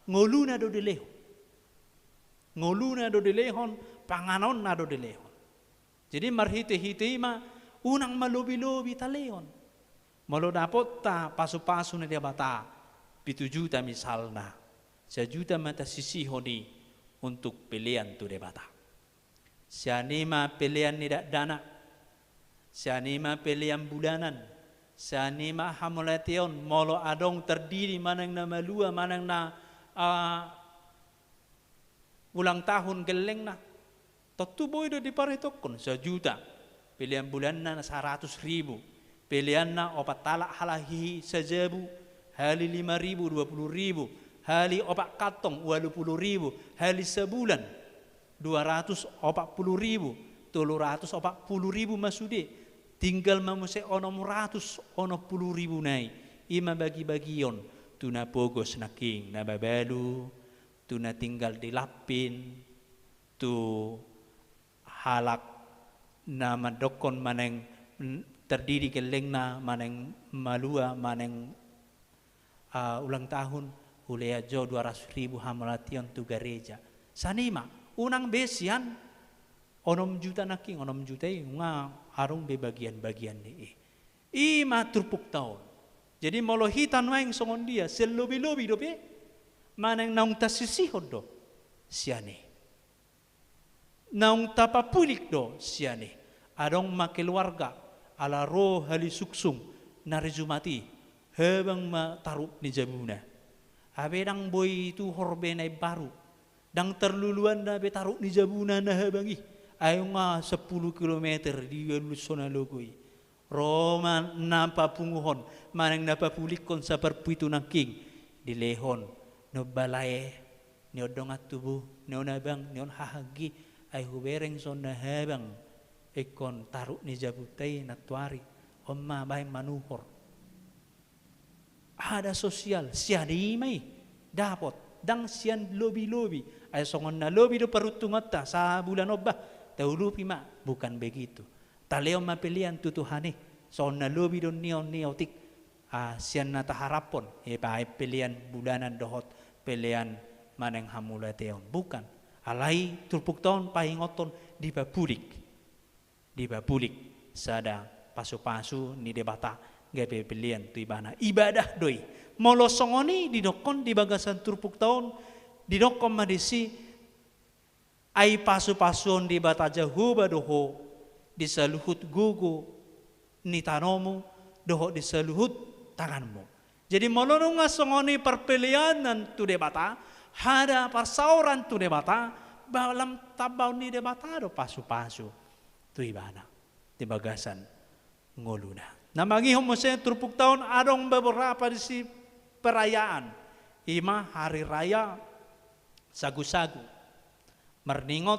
ngoluna do dilehon. Ngoluna do dilehon, panganonna do dilehon. Jadi marhitehite i ma, unang malobilobi talehon. Molo dapotta pasupasu ni Debata, pitu juta misalna, sajuta ma tasisihon i untuk pelean tu Debata. Sian i ma pelean ni dakdanak, sian i ma pelean bulanan, sian i ma hamauliateon, molo adong tardidi manang na malua, manang na, ah, ulang tahun gellengna. Tontu boi do diparhitehon sajuta. Pelean bulanna saratus ribu. Peleanna opat halak halak hihi sajabu, hali lima ribu, dua puluh ribu, hali opat kantong, ualu puluh ribu, hali sabulan, dua ratus opat puluh ribu, tolu ratus opat puluh ribu ma sude. Tinggal ma muse onom ratus onom puluh ribu na i. I ma bagibagion tu na pogos nangkin, na mabalu, tu na tinggal di Lampin, tu halak na mandokkon manang, mm, tardidi gellengna manang malua manang, ah, ulang tahun, hulean jo dua ratus ribu hamauliateon tu gareja. Sian i ma, unang be sian onom juta nangkin, onom juta i nunga adong be bagian-bagian ni i. I ma turpukta on. Jadi molo hita nuaeng songon dia, sian lobilobi dope, manang naung tasisihon do sian i. Naung tapapulik do sian i. Adong ma keluarga, ala ro hali sungsung, na ri Jumat i, habang ma taruk ni jabuna. Abe ndang boi tuhor be na imbaru. Ndang tarluluanna be taruk ni jabuna na habang i. Ai nunga sampulu kilometer dialushon na logo i. Ro ma na papunguhon, manang na papulikkon saparpitu nangkin. Dilehon, ni on balae, ni on dongan tubu, ni on abang, ni on hahaanggi, ai hubereng songon na habang, ingkon taruk ni jabunta i nantuari, on ma baen manuhor. Ada sosial, sian i ma i dapot, ndang sian lobi-lobi. Ai songon na lobi do paruntungonta sabulan on, bah, taulupi ma, bukan begitu. Talehon ma pelean tu Tuhan i, songon na lobi do nion ni otik, ah, sian na taharaphon, eh, baen pelean bulanan dohot pelean manang hamauliateon. Bukan. Alai turpukta on paingothon dipapulik. Dipapulik sada pasu-pasu ni Debata gabe pelean tu ibana. Ibadah do i. Molo songon i didokkon di bagasan turpukta on, didokkon ma disi, ai pasu-pasuon Debata Jahowa do ho di saluhut gogo ni tanomu dohot di saluhut tanganmu. Jadi molo nunga songon i parpeleanan tu Debata, hada parsaoran tu Debata, ba lam tambaon ni Debata do pasu-pasu tu ibana di bagasan ngoluna. Na mangihut muse turpukta on, adong beberapa disi perayaan, i ma hari raya sagu-sagu, marningot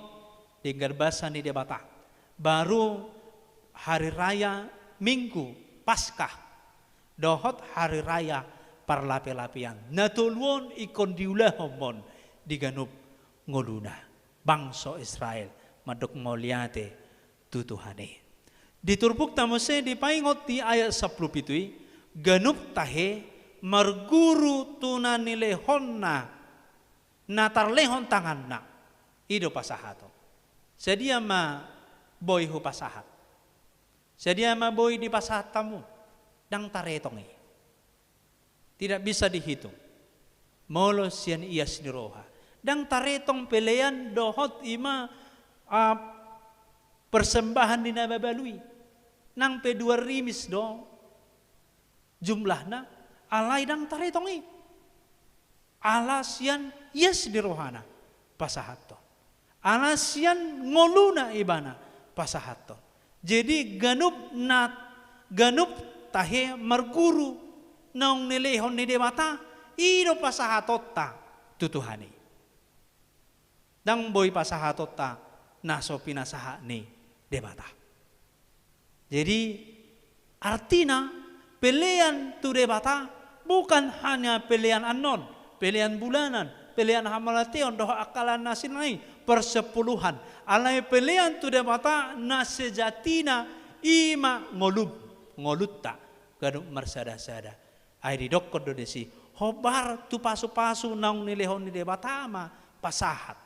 denggan basa ni Debata. Baru hari raya Minggu Paskah dohot hari raya Parlape-lapean. Na tolu on ingkon diulahonmon di ganup ngoluna bangso Israel mandok mauliate tu Tuhan i. Di turpukta muse dipaingot di ayat sampulu pitu i, ganup tahe marguru tu na nilehonna, na tarlehon tanganna, i do pasahaton. Sadia ma boi hupasahat? Sadia ma boi dipasahat hamu? Ndang taretong i. Tidak bisa dihitung. Molo sian ias ni roha. Ndang taretong pelean dohot i ma, ah, persembahan ni na mabalu i. Nang pe dua rimis do jumlahna, alai ndang taretong i. Ala sian ias ni rohana pasahathon. Ala sian ngoluna ibana pasahathon. Jadi ganup na, ganup tahe marguru naung nilehon ni Debata, i do pasahatonta tu Tuhan i. Ndang boi pasahatonta na so pinasahat ni Debata. Jadi, artina, pelean tu Debata bukan hanya pelean annon, pelean bulanan, pelean hamauliateon dohot angka na asing i, persepuluhan. Alai pelean tu Debata na sejatina, i ma ngolum, ngolunta ganup marsada-sada. Ai didokkon do disi, hombar tu pasu-pasu naung nilehon ni Debata ma pasahat.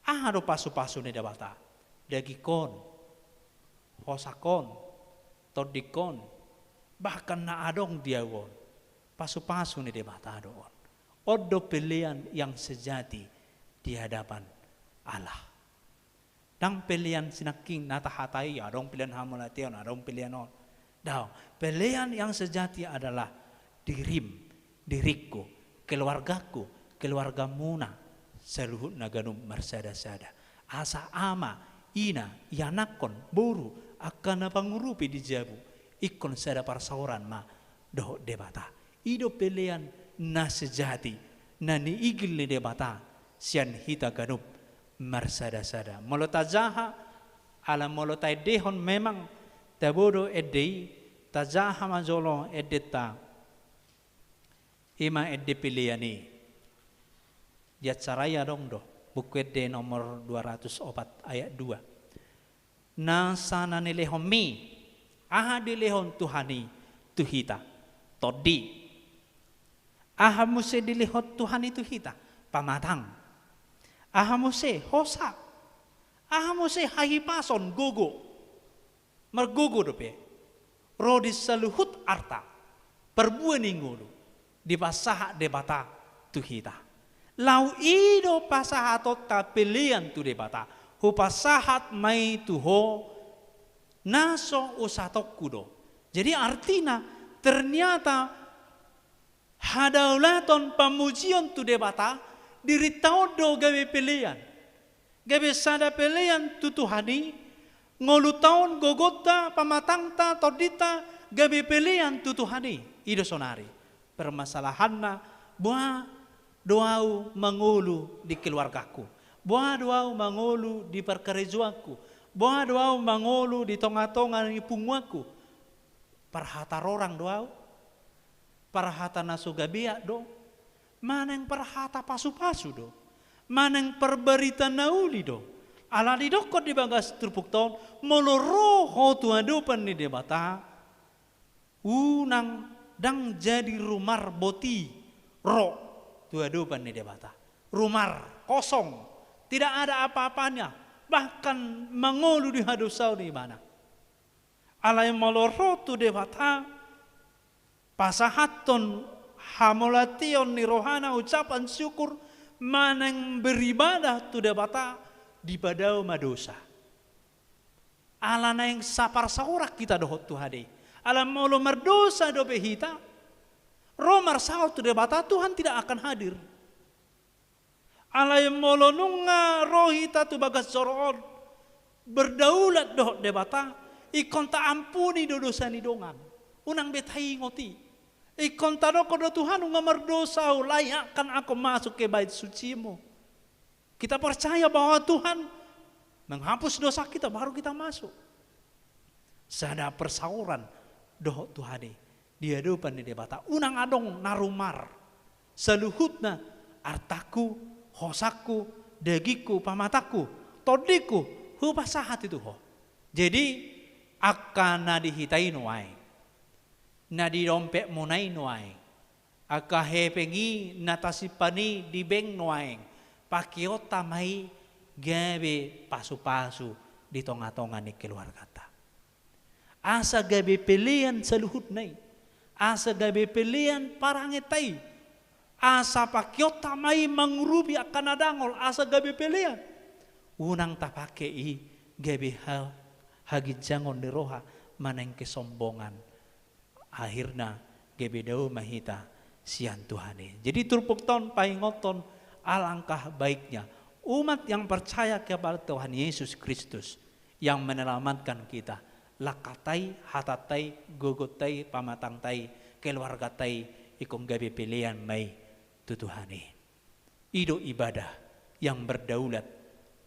Aha do pasu-pasu ni Debata? Dagingkon, hosakon, tondingkon, bahkan na adong di ahu on, pasu-pasu ni Debata do on. On do pelean yang sejati di hadapan Allah. Ndang pelean sinangkin na tahatai, adong pelean hamauliateon, adong pelean on. Daong, pelean yang sejati adalah dirim, diringku, keluargaku, keluargamuna, saluhutna ganup marsada-sada. Asa ama, ina, ianakkon, boru, angka na pangurupi di jabu, ingkon sada parsaoran ma dohot Debata. I do pelean na sejati, na niigil ni Debata sian hita ganup marsada-sada. Molo tajaha, ala molo taendehon memang tabo do ende i, tajaha ma jolo endenta. I ma ende pelean i. Di acara i adong do, Buku Ende nomor dua ratus opat ayat dua. Nasa na nilehonmi, aha dilehon Tuhan i tu hita? Tondi. Aha muse dilehon Tuhan i tu hita? Pamatang. Aha muse? Hosa. Aha muse? Hahipason, gogo. Margogo dope ro di saluhut arta, parbue ni ngolu, dipasahat Debata tu hita. Laho i do pasahatonta pelean tu Debata, hupasahat ma i tu ho, na so usahatonku do. Jadi artina, ternyata hadaulaton pamujion tu Debata, dirinta on do gabe pelean. Gabe sada pelean tu Tuhan i, ngolunta on, gogonta, pamatangta, tondinta, gabe pelean tu Tuhan i. I do sonari. Permasalahanna, boha do ahu mangolu di keluargaku? Boha do ahu mangolu di parkarejoanku? Boha do ahu mangolu di tonga-tonga ni punguanku? Parhata rorang do ahu? Parhata na so gabean do, manang parhata pasupasu do, manang parbarita na uli do. Ala didokkon di bagas turpukta on, molo ro ho tu adopan ni Debata, unang, ndang jadi rumar boti ro tu adopan ni Debata. Rumar kosong, tidak ada apa-apanya, bahkan mangolu di hadosaon ibana. Alai molo ro tu Debata, pasahathon hamauliateon ni rohana, ucapan syukur, manang beribadah tu Debata, dipadao ma dosa. Ala naeng saparsaoran hita dohot Tuhan i. Ala molo mardosa dope hita, ro marsaor tu Debata, Tuhan tidak akan hadir. Alai molo nunga ro hita tu bagas joro on, berdaulat dohot Debata, ingkon taampuni do dosa ni dongan. Unang be taingot i. Ingkon tadokkon do, Tuhan, nunga mardosa ahu, layak kan aku masuk ke bait suci-Mu. Kita percaya bahwa Tuhan menghapus dosa kita, baru kita masuk. Sada parsaoran dohot Tuhan i di adopan ni Debata. Unang adong na rumar. Saluhutna, artangku, hosangku, dagingku, pamatangku, tondingku, hupasahat i tu Ho. Jadi, angka na di hita i nuaeng, na di dompetmuna i nuaeng, angka hepeng i na tasimpan i di bank nuaeng, pakeonta ma i gabe pasupasu di tongatonga ni keluarganta. Asa gabe pelean saluhutna i, asa gabe pelean parangenta i, asa pakeonta ma i mangurupi angka na dangol, asa gabe pelean. Unang tapake i gabe ha-, haginjangon ni roha manang kesombongan. Akhirna gabe dao ma hita sian Tuhan i. Jadi turpukta on paingothon alangkah baiknya umat yang percaya kepada Tuhan Yesus Kristus yang menyelamatkan kita. Langkanta i, hatanta i, gogonta i, pamatangta i, keluarganta i, ingkon gabe pelean ma i tu Tuhan i. I do ibadah yang berdaulat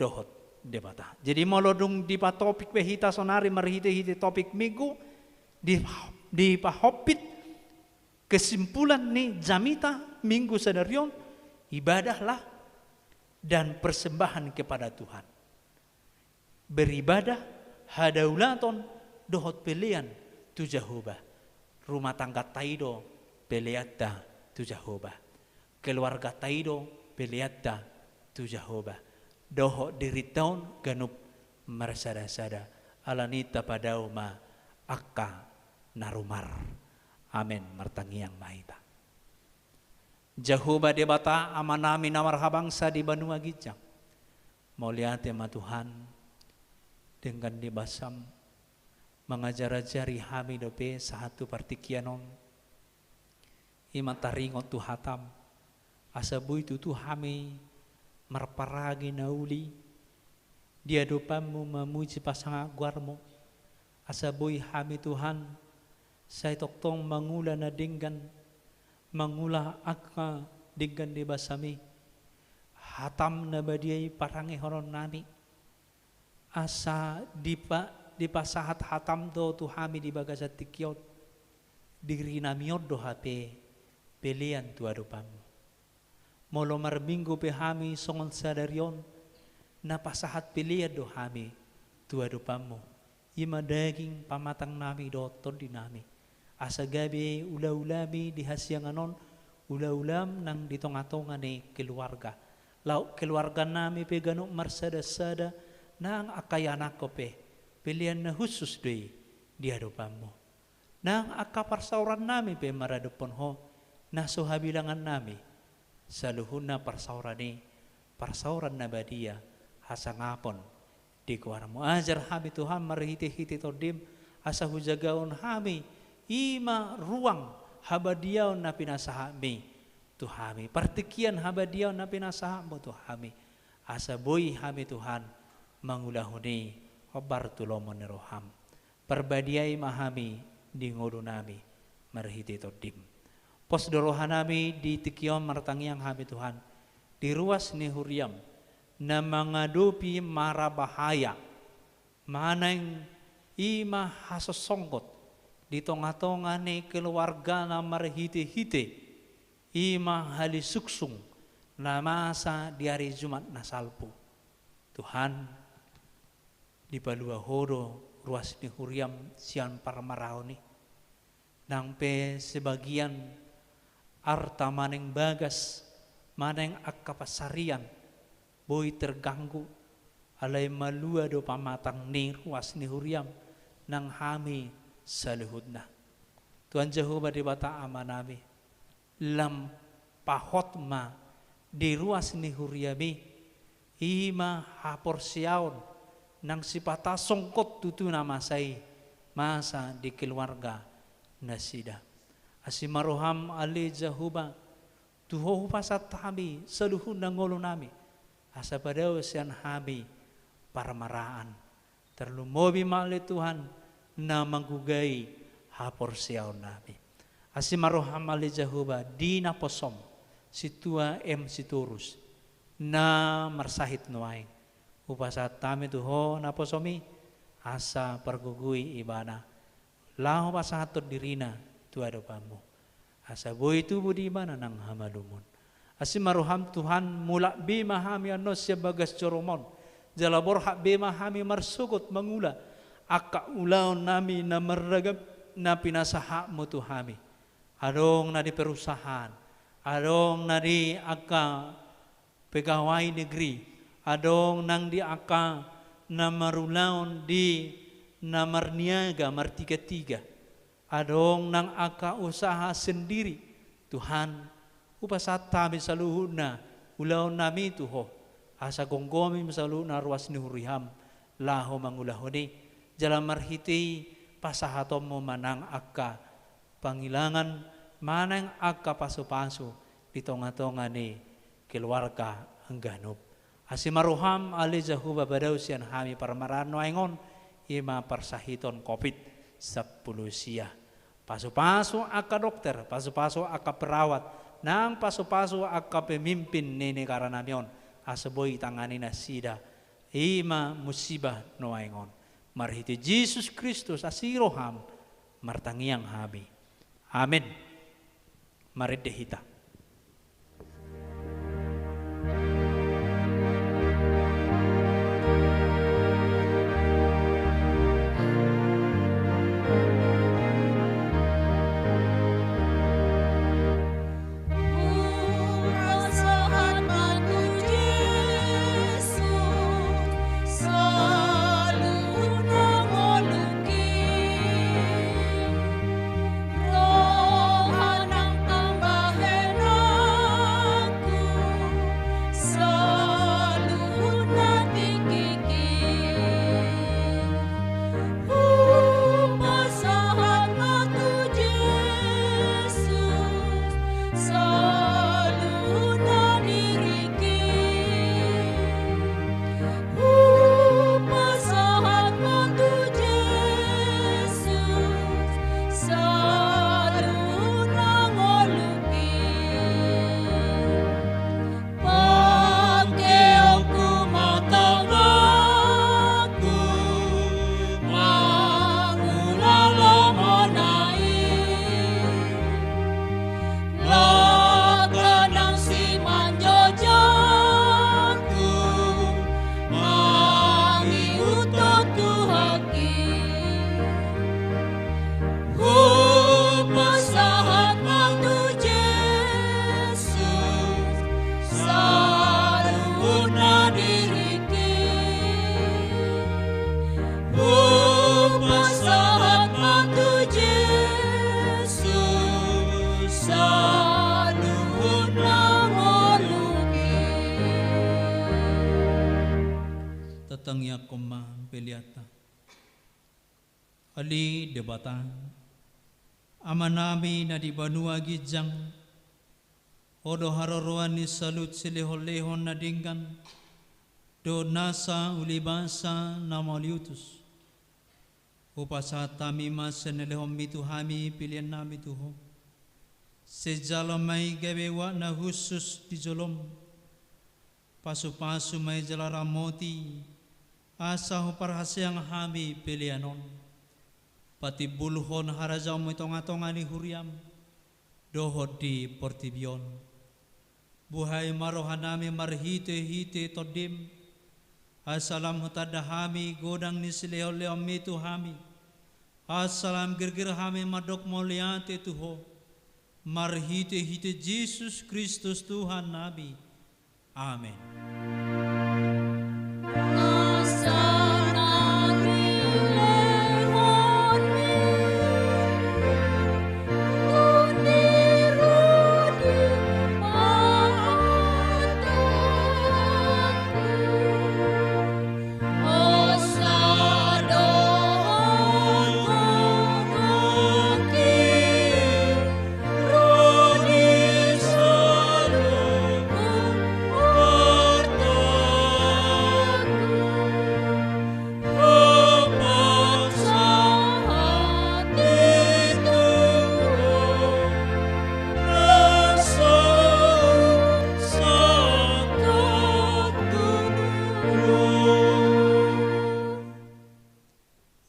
dohot Debata. Jadi molo dung dipatopik pe hita sonari marhite-hite topik Minggu, di, dipahompit kesimpulan ni jamita Minggu sadari on, ibadahlah dan persembahan kepada Tuhan. Beribadah, hadaulaton, dohot pelean tu Jahowa. Rumah tangganta i do peleanta tu Jahowa. Keluarganta i do peleanta tu Jahowa. Dohot dirinta on ganup marsadasada. Alani i tapadao ma angka na rumar. Amen. Martangiang ma hita. Jahowa Debata Amanami na marhabangsa di banua ginjang. Mauliate ma Tuhan, denggan ni basaM mangajar-ajari hami dope sahat tu partingkian on. I ma taringot tu hataM, asa boi tutu hami marparange na uli di adopanMu mamuji pasangap goarMu, asa boi hami Tuhan sai tongtong mangula na denggan, mangula angka denggan ni basaMi, hataM na badia i parangehononnami, asa dipa-, dipasahat hataM do tu hami di bagasan tingki on, dirinami on do hape pelean tu adopanMu. Molo marminggu pe hami songon sadari on, na pasahat pelean do hami tu adopanMu, i ma daging pamatangnami dohot tondinami, asa gabe ulaulaMi di hasiangan on, ulaulaM nang di tongatonga ni keluarga. Laho keluarganami pe ganup marsadasada, nang angka ianakhon pe pelean na hushus do i di adopanMu. Nang angka parsaorannami pe maradophon Ho, na so habilangannami, saluhutna parsaoran i, parsaoran na badia, hasangapon di goarMu. Ajar hami Tuhan marhitehite TondiM, asa hujagaon hami i ma ruang habadiaon na pinasahatMi tu hami, partingkian habadiaon na pinasahatMu tu hami, asa boi hami Tuhan mangulahon i hombar tu lomo ni rohaM. Parbadiai ma hami di ngolunami marhite TondiM. Pos do rohanami di tingki on, martangiang hami Tuhan, di ruas ni huriaM na mangadopi mara bahaya, manang i ma hasonggot, di tonga-tonga ni keluargana marhite-hite i ma halisungsung na masa di ari Jumat na salpu. Tuhan, dipalua Ho do ruas ni huriaM sian parmaraon i. Nang pe sebagian arta manang bagas manang angka pansarian boi terganggu, alai malua do pamatang ni ruas ni huriaM nang hami saluhutna. Tuhan Jahowa Debata Amanami, lam pahot ma di ruas ni huriaMi, i ma haporseaon nang sipata songkot tutu na masa i, masa di keluarga nasida. Asi ma rohaM ale Jahowa, tu Ho hupasahat hami saluhutna ngolunami, asa padao sian hami parmaraan. Tarlumobi ma ale Tuhan na manggugai haporseaonnami. Asi ma rohaM ale Jahowa di naposoM, Sintua M. Sitorus, na marsahit nuaeng. Hupasahat hami tu Ho naposoMi, asa pargogoi ibana, laho pasahathon dirina tu adopanMu, asa boi tubu di ibana nang hamalumon. Asi ma rohaM Tuhan, mulak be ma hami annon sian bagas joroM on, jala borhat be ma hami marsogot mangula angka ulaonnami na marragam na pinasahatMu tu hami. Adong na di perusahaan, adong na di angka pegawai negeri, adong nang di angka na marulaon di na marniaga martiga-tiga, adong nang angka usaha sendiri. Tuhan, hupasahat hami saluhutna ulaonnami tu Ho, asa gomgomi ma saluhutna ruas ni huriaM laho mangulahon i, jala marhite i pasahatonMu ma nang angka pangilangan manang angka pasupasu di tonga-tonga ni keluarga ganup. Asi ma rohaM ale Jahowa padao sian hami parmaraan nuaeng on, i ma parsahiton Covid sampulu sia. Pasupasu angka dokter, pasupasu angka perawat, nang pasupasu angka pemimpin ni negaranami on, asa boi tangani nasida i ma musibah nuaeng on. Marhite Jesus Kristus asi rohaM, martangiang hami. Amen. Marende hita. Hupasahat ma tu Jesus saluhutna diriki. Hupasahat ma tu Jesus saluhutna ngolungki. Pangkeonku ma tanganku mangula lomo na i. Langkah nang simanjojongku mangihuthon Tuhanki. Hupasahat ma tu Jesus saluhutna diriki. Hupasahat ma tu Jesus saluhutna ngolungki. Tatangianghon ma peleanta. Ale Debata, Amanami na di banua ginjang, Ho do haroroan ni saluhut silehon-lehon na denggan dohot nasa ulibasa na mauliutus. Hupasahat hami ma sian na nilehonMi tu hami peleannami tu Ho. Sai jalo ma i gabe uap na hushus di joloM. Pasupasu ma i jala ramoti, asa huparhaseang hami pelean on. Patimbulhon harajaonmu di tongatonga ni huriam dohot di portibi on. Buhai ma rohanami marhitehite Tondim, asa lam hutanda hami godang ni silehonlehonmi tu hami, asa lam girgir hami mandok mauliate tu Ho, marhitehite Jesus Kristus Tuhannami. Amen.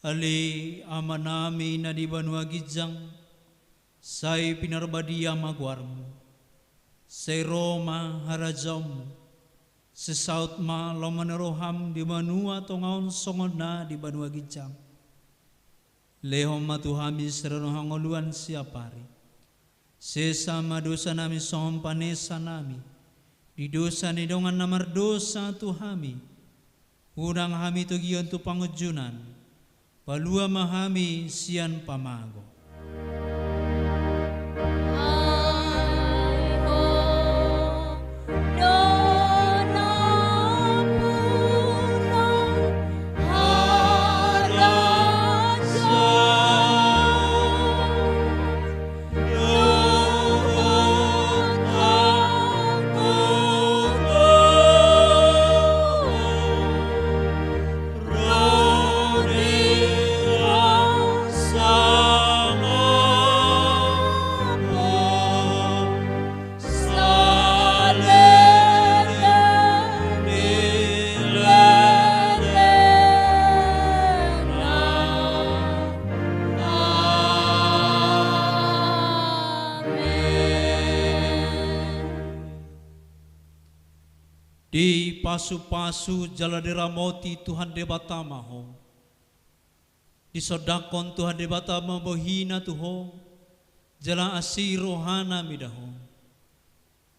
Ale Amanami na di banua ginjang, sai pinarbadia ma goarmu. Sai ro ma harajaonmu. Sai saut ma lomo ni roham di banua tonga on songon na di banua ginjang. Lehon ma tu hami sadari on hangoluan siapari. Sesa ma dosanami songon panesanami di dosa ni dongan na mardosa tu hami. Unang hami togihon tu pangunjunan. Palua ma hami sian pamago. Dipasupasu jala diramoti Tuhan Debata ma ho. Disondangkon Tuhan Debata ma bohina tu ho, jala asi rohana mida ho.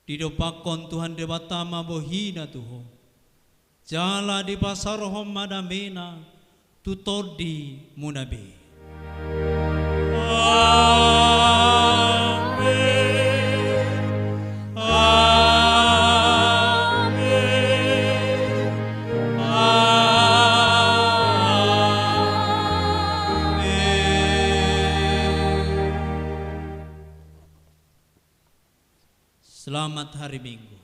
Didompakkon Tuhan Debata ma bohina tu ho, jala dipasaorhon ma damena tu tondimuna be. Amen. Amen. Amen. Selamat hari Minggu.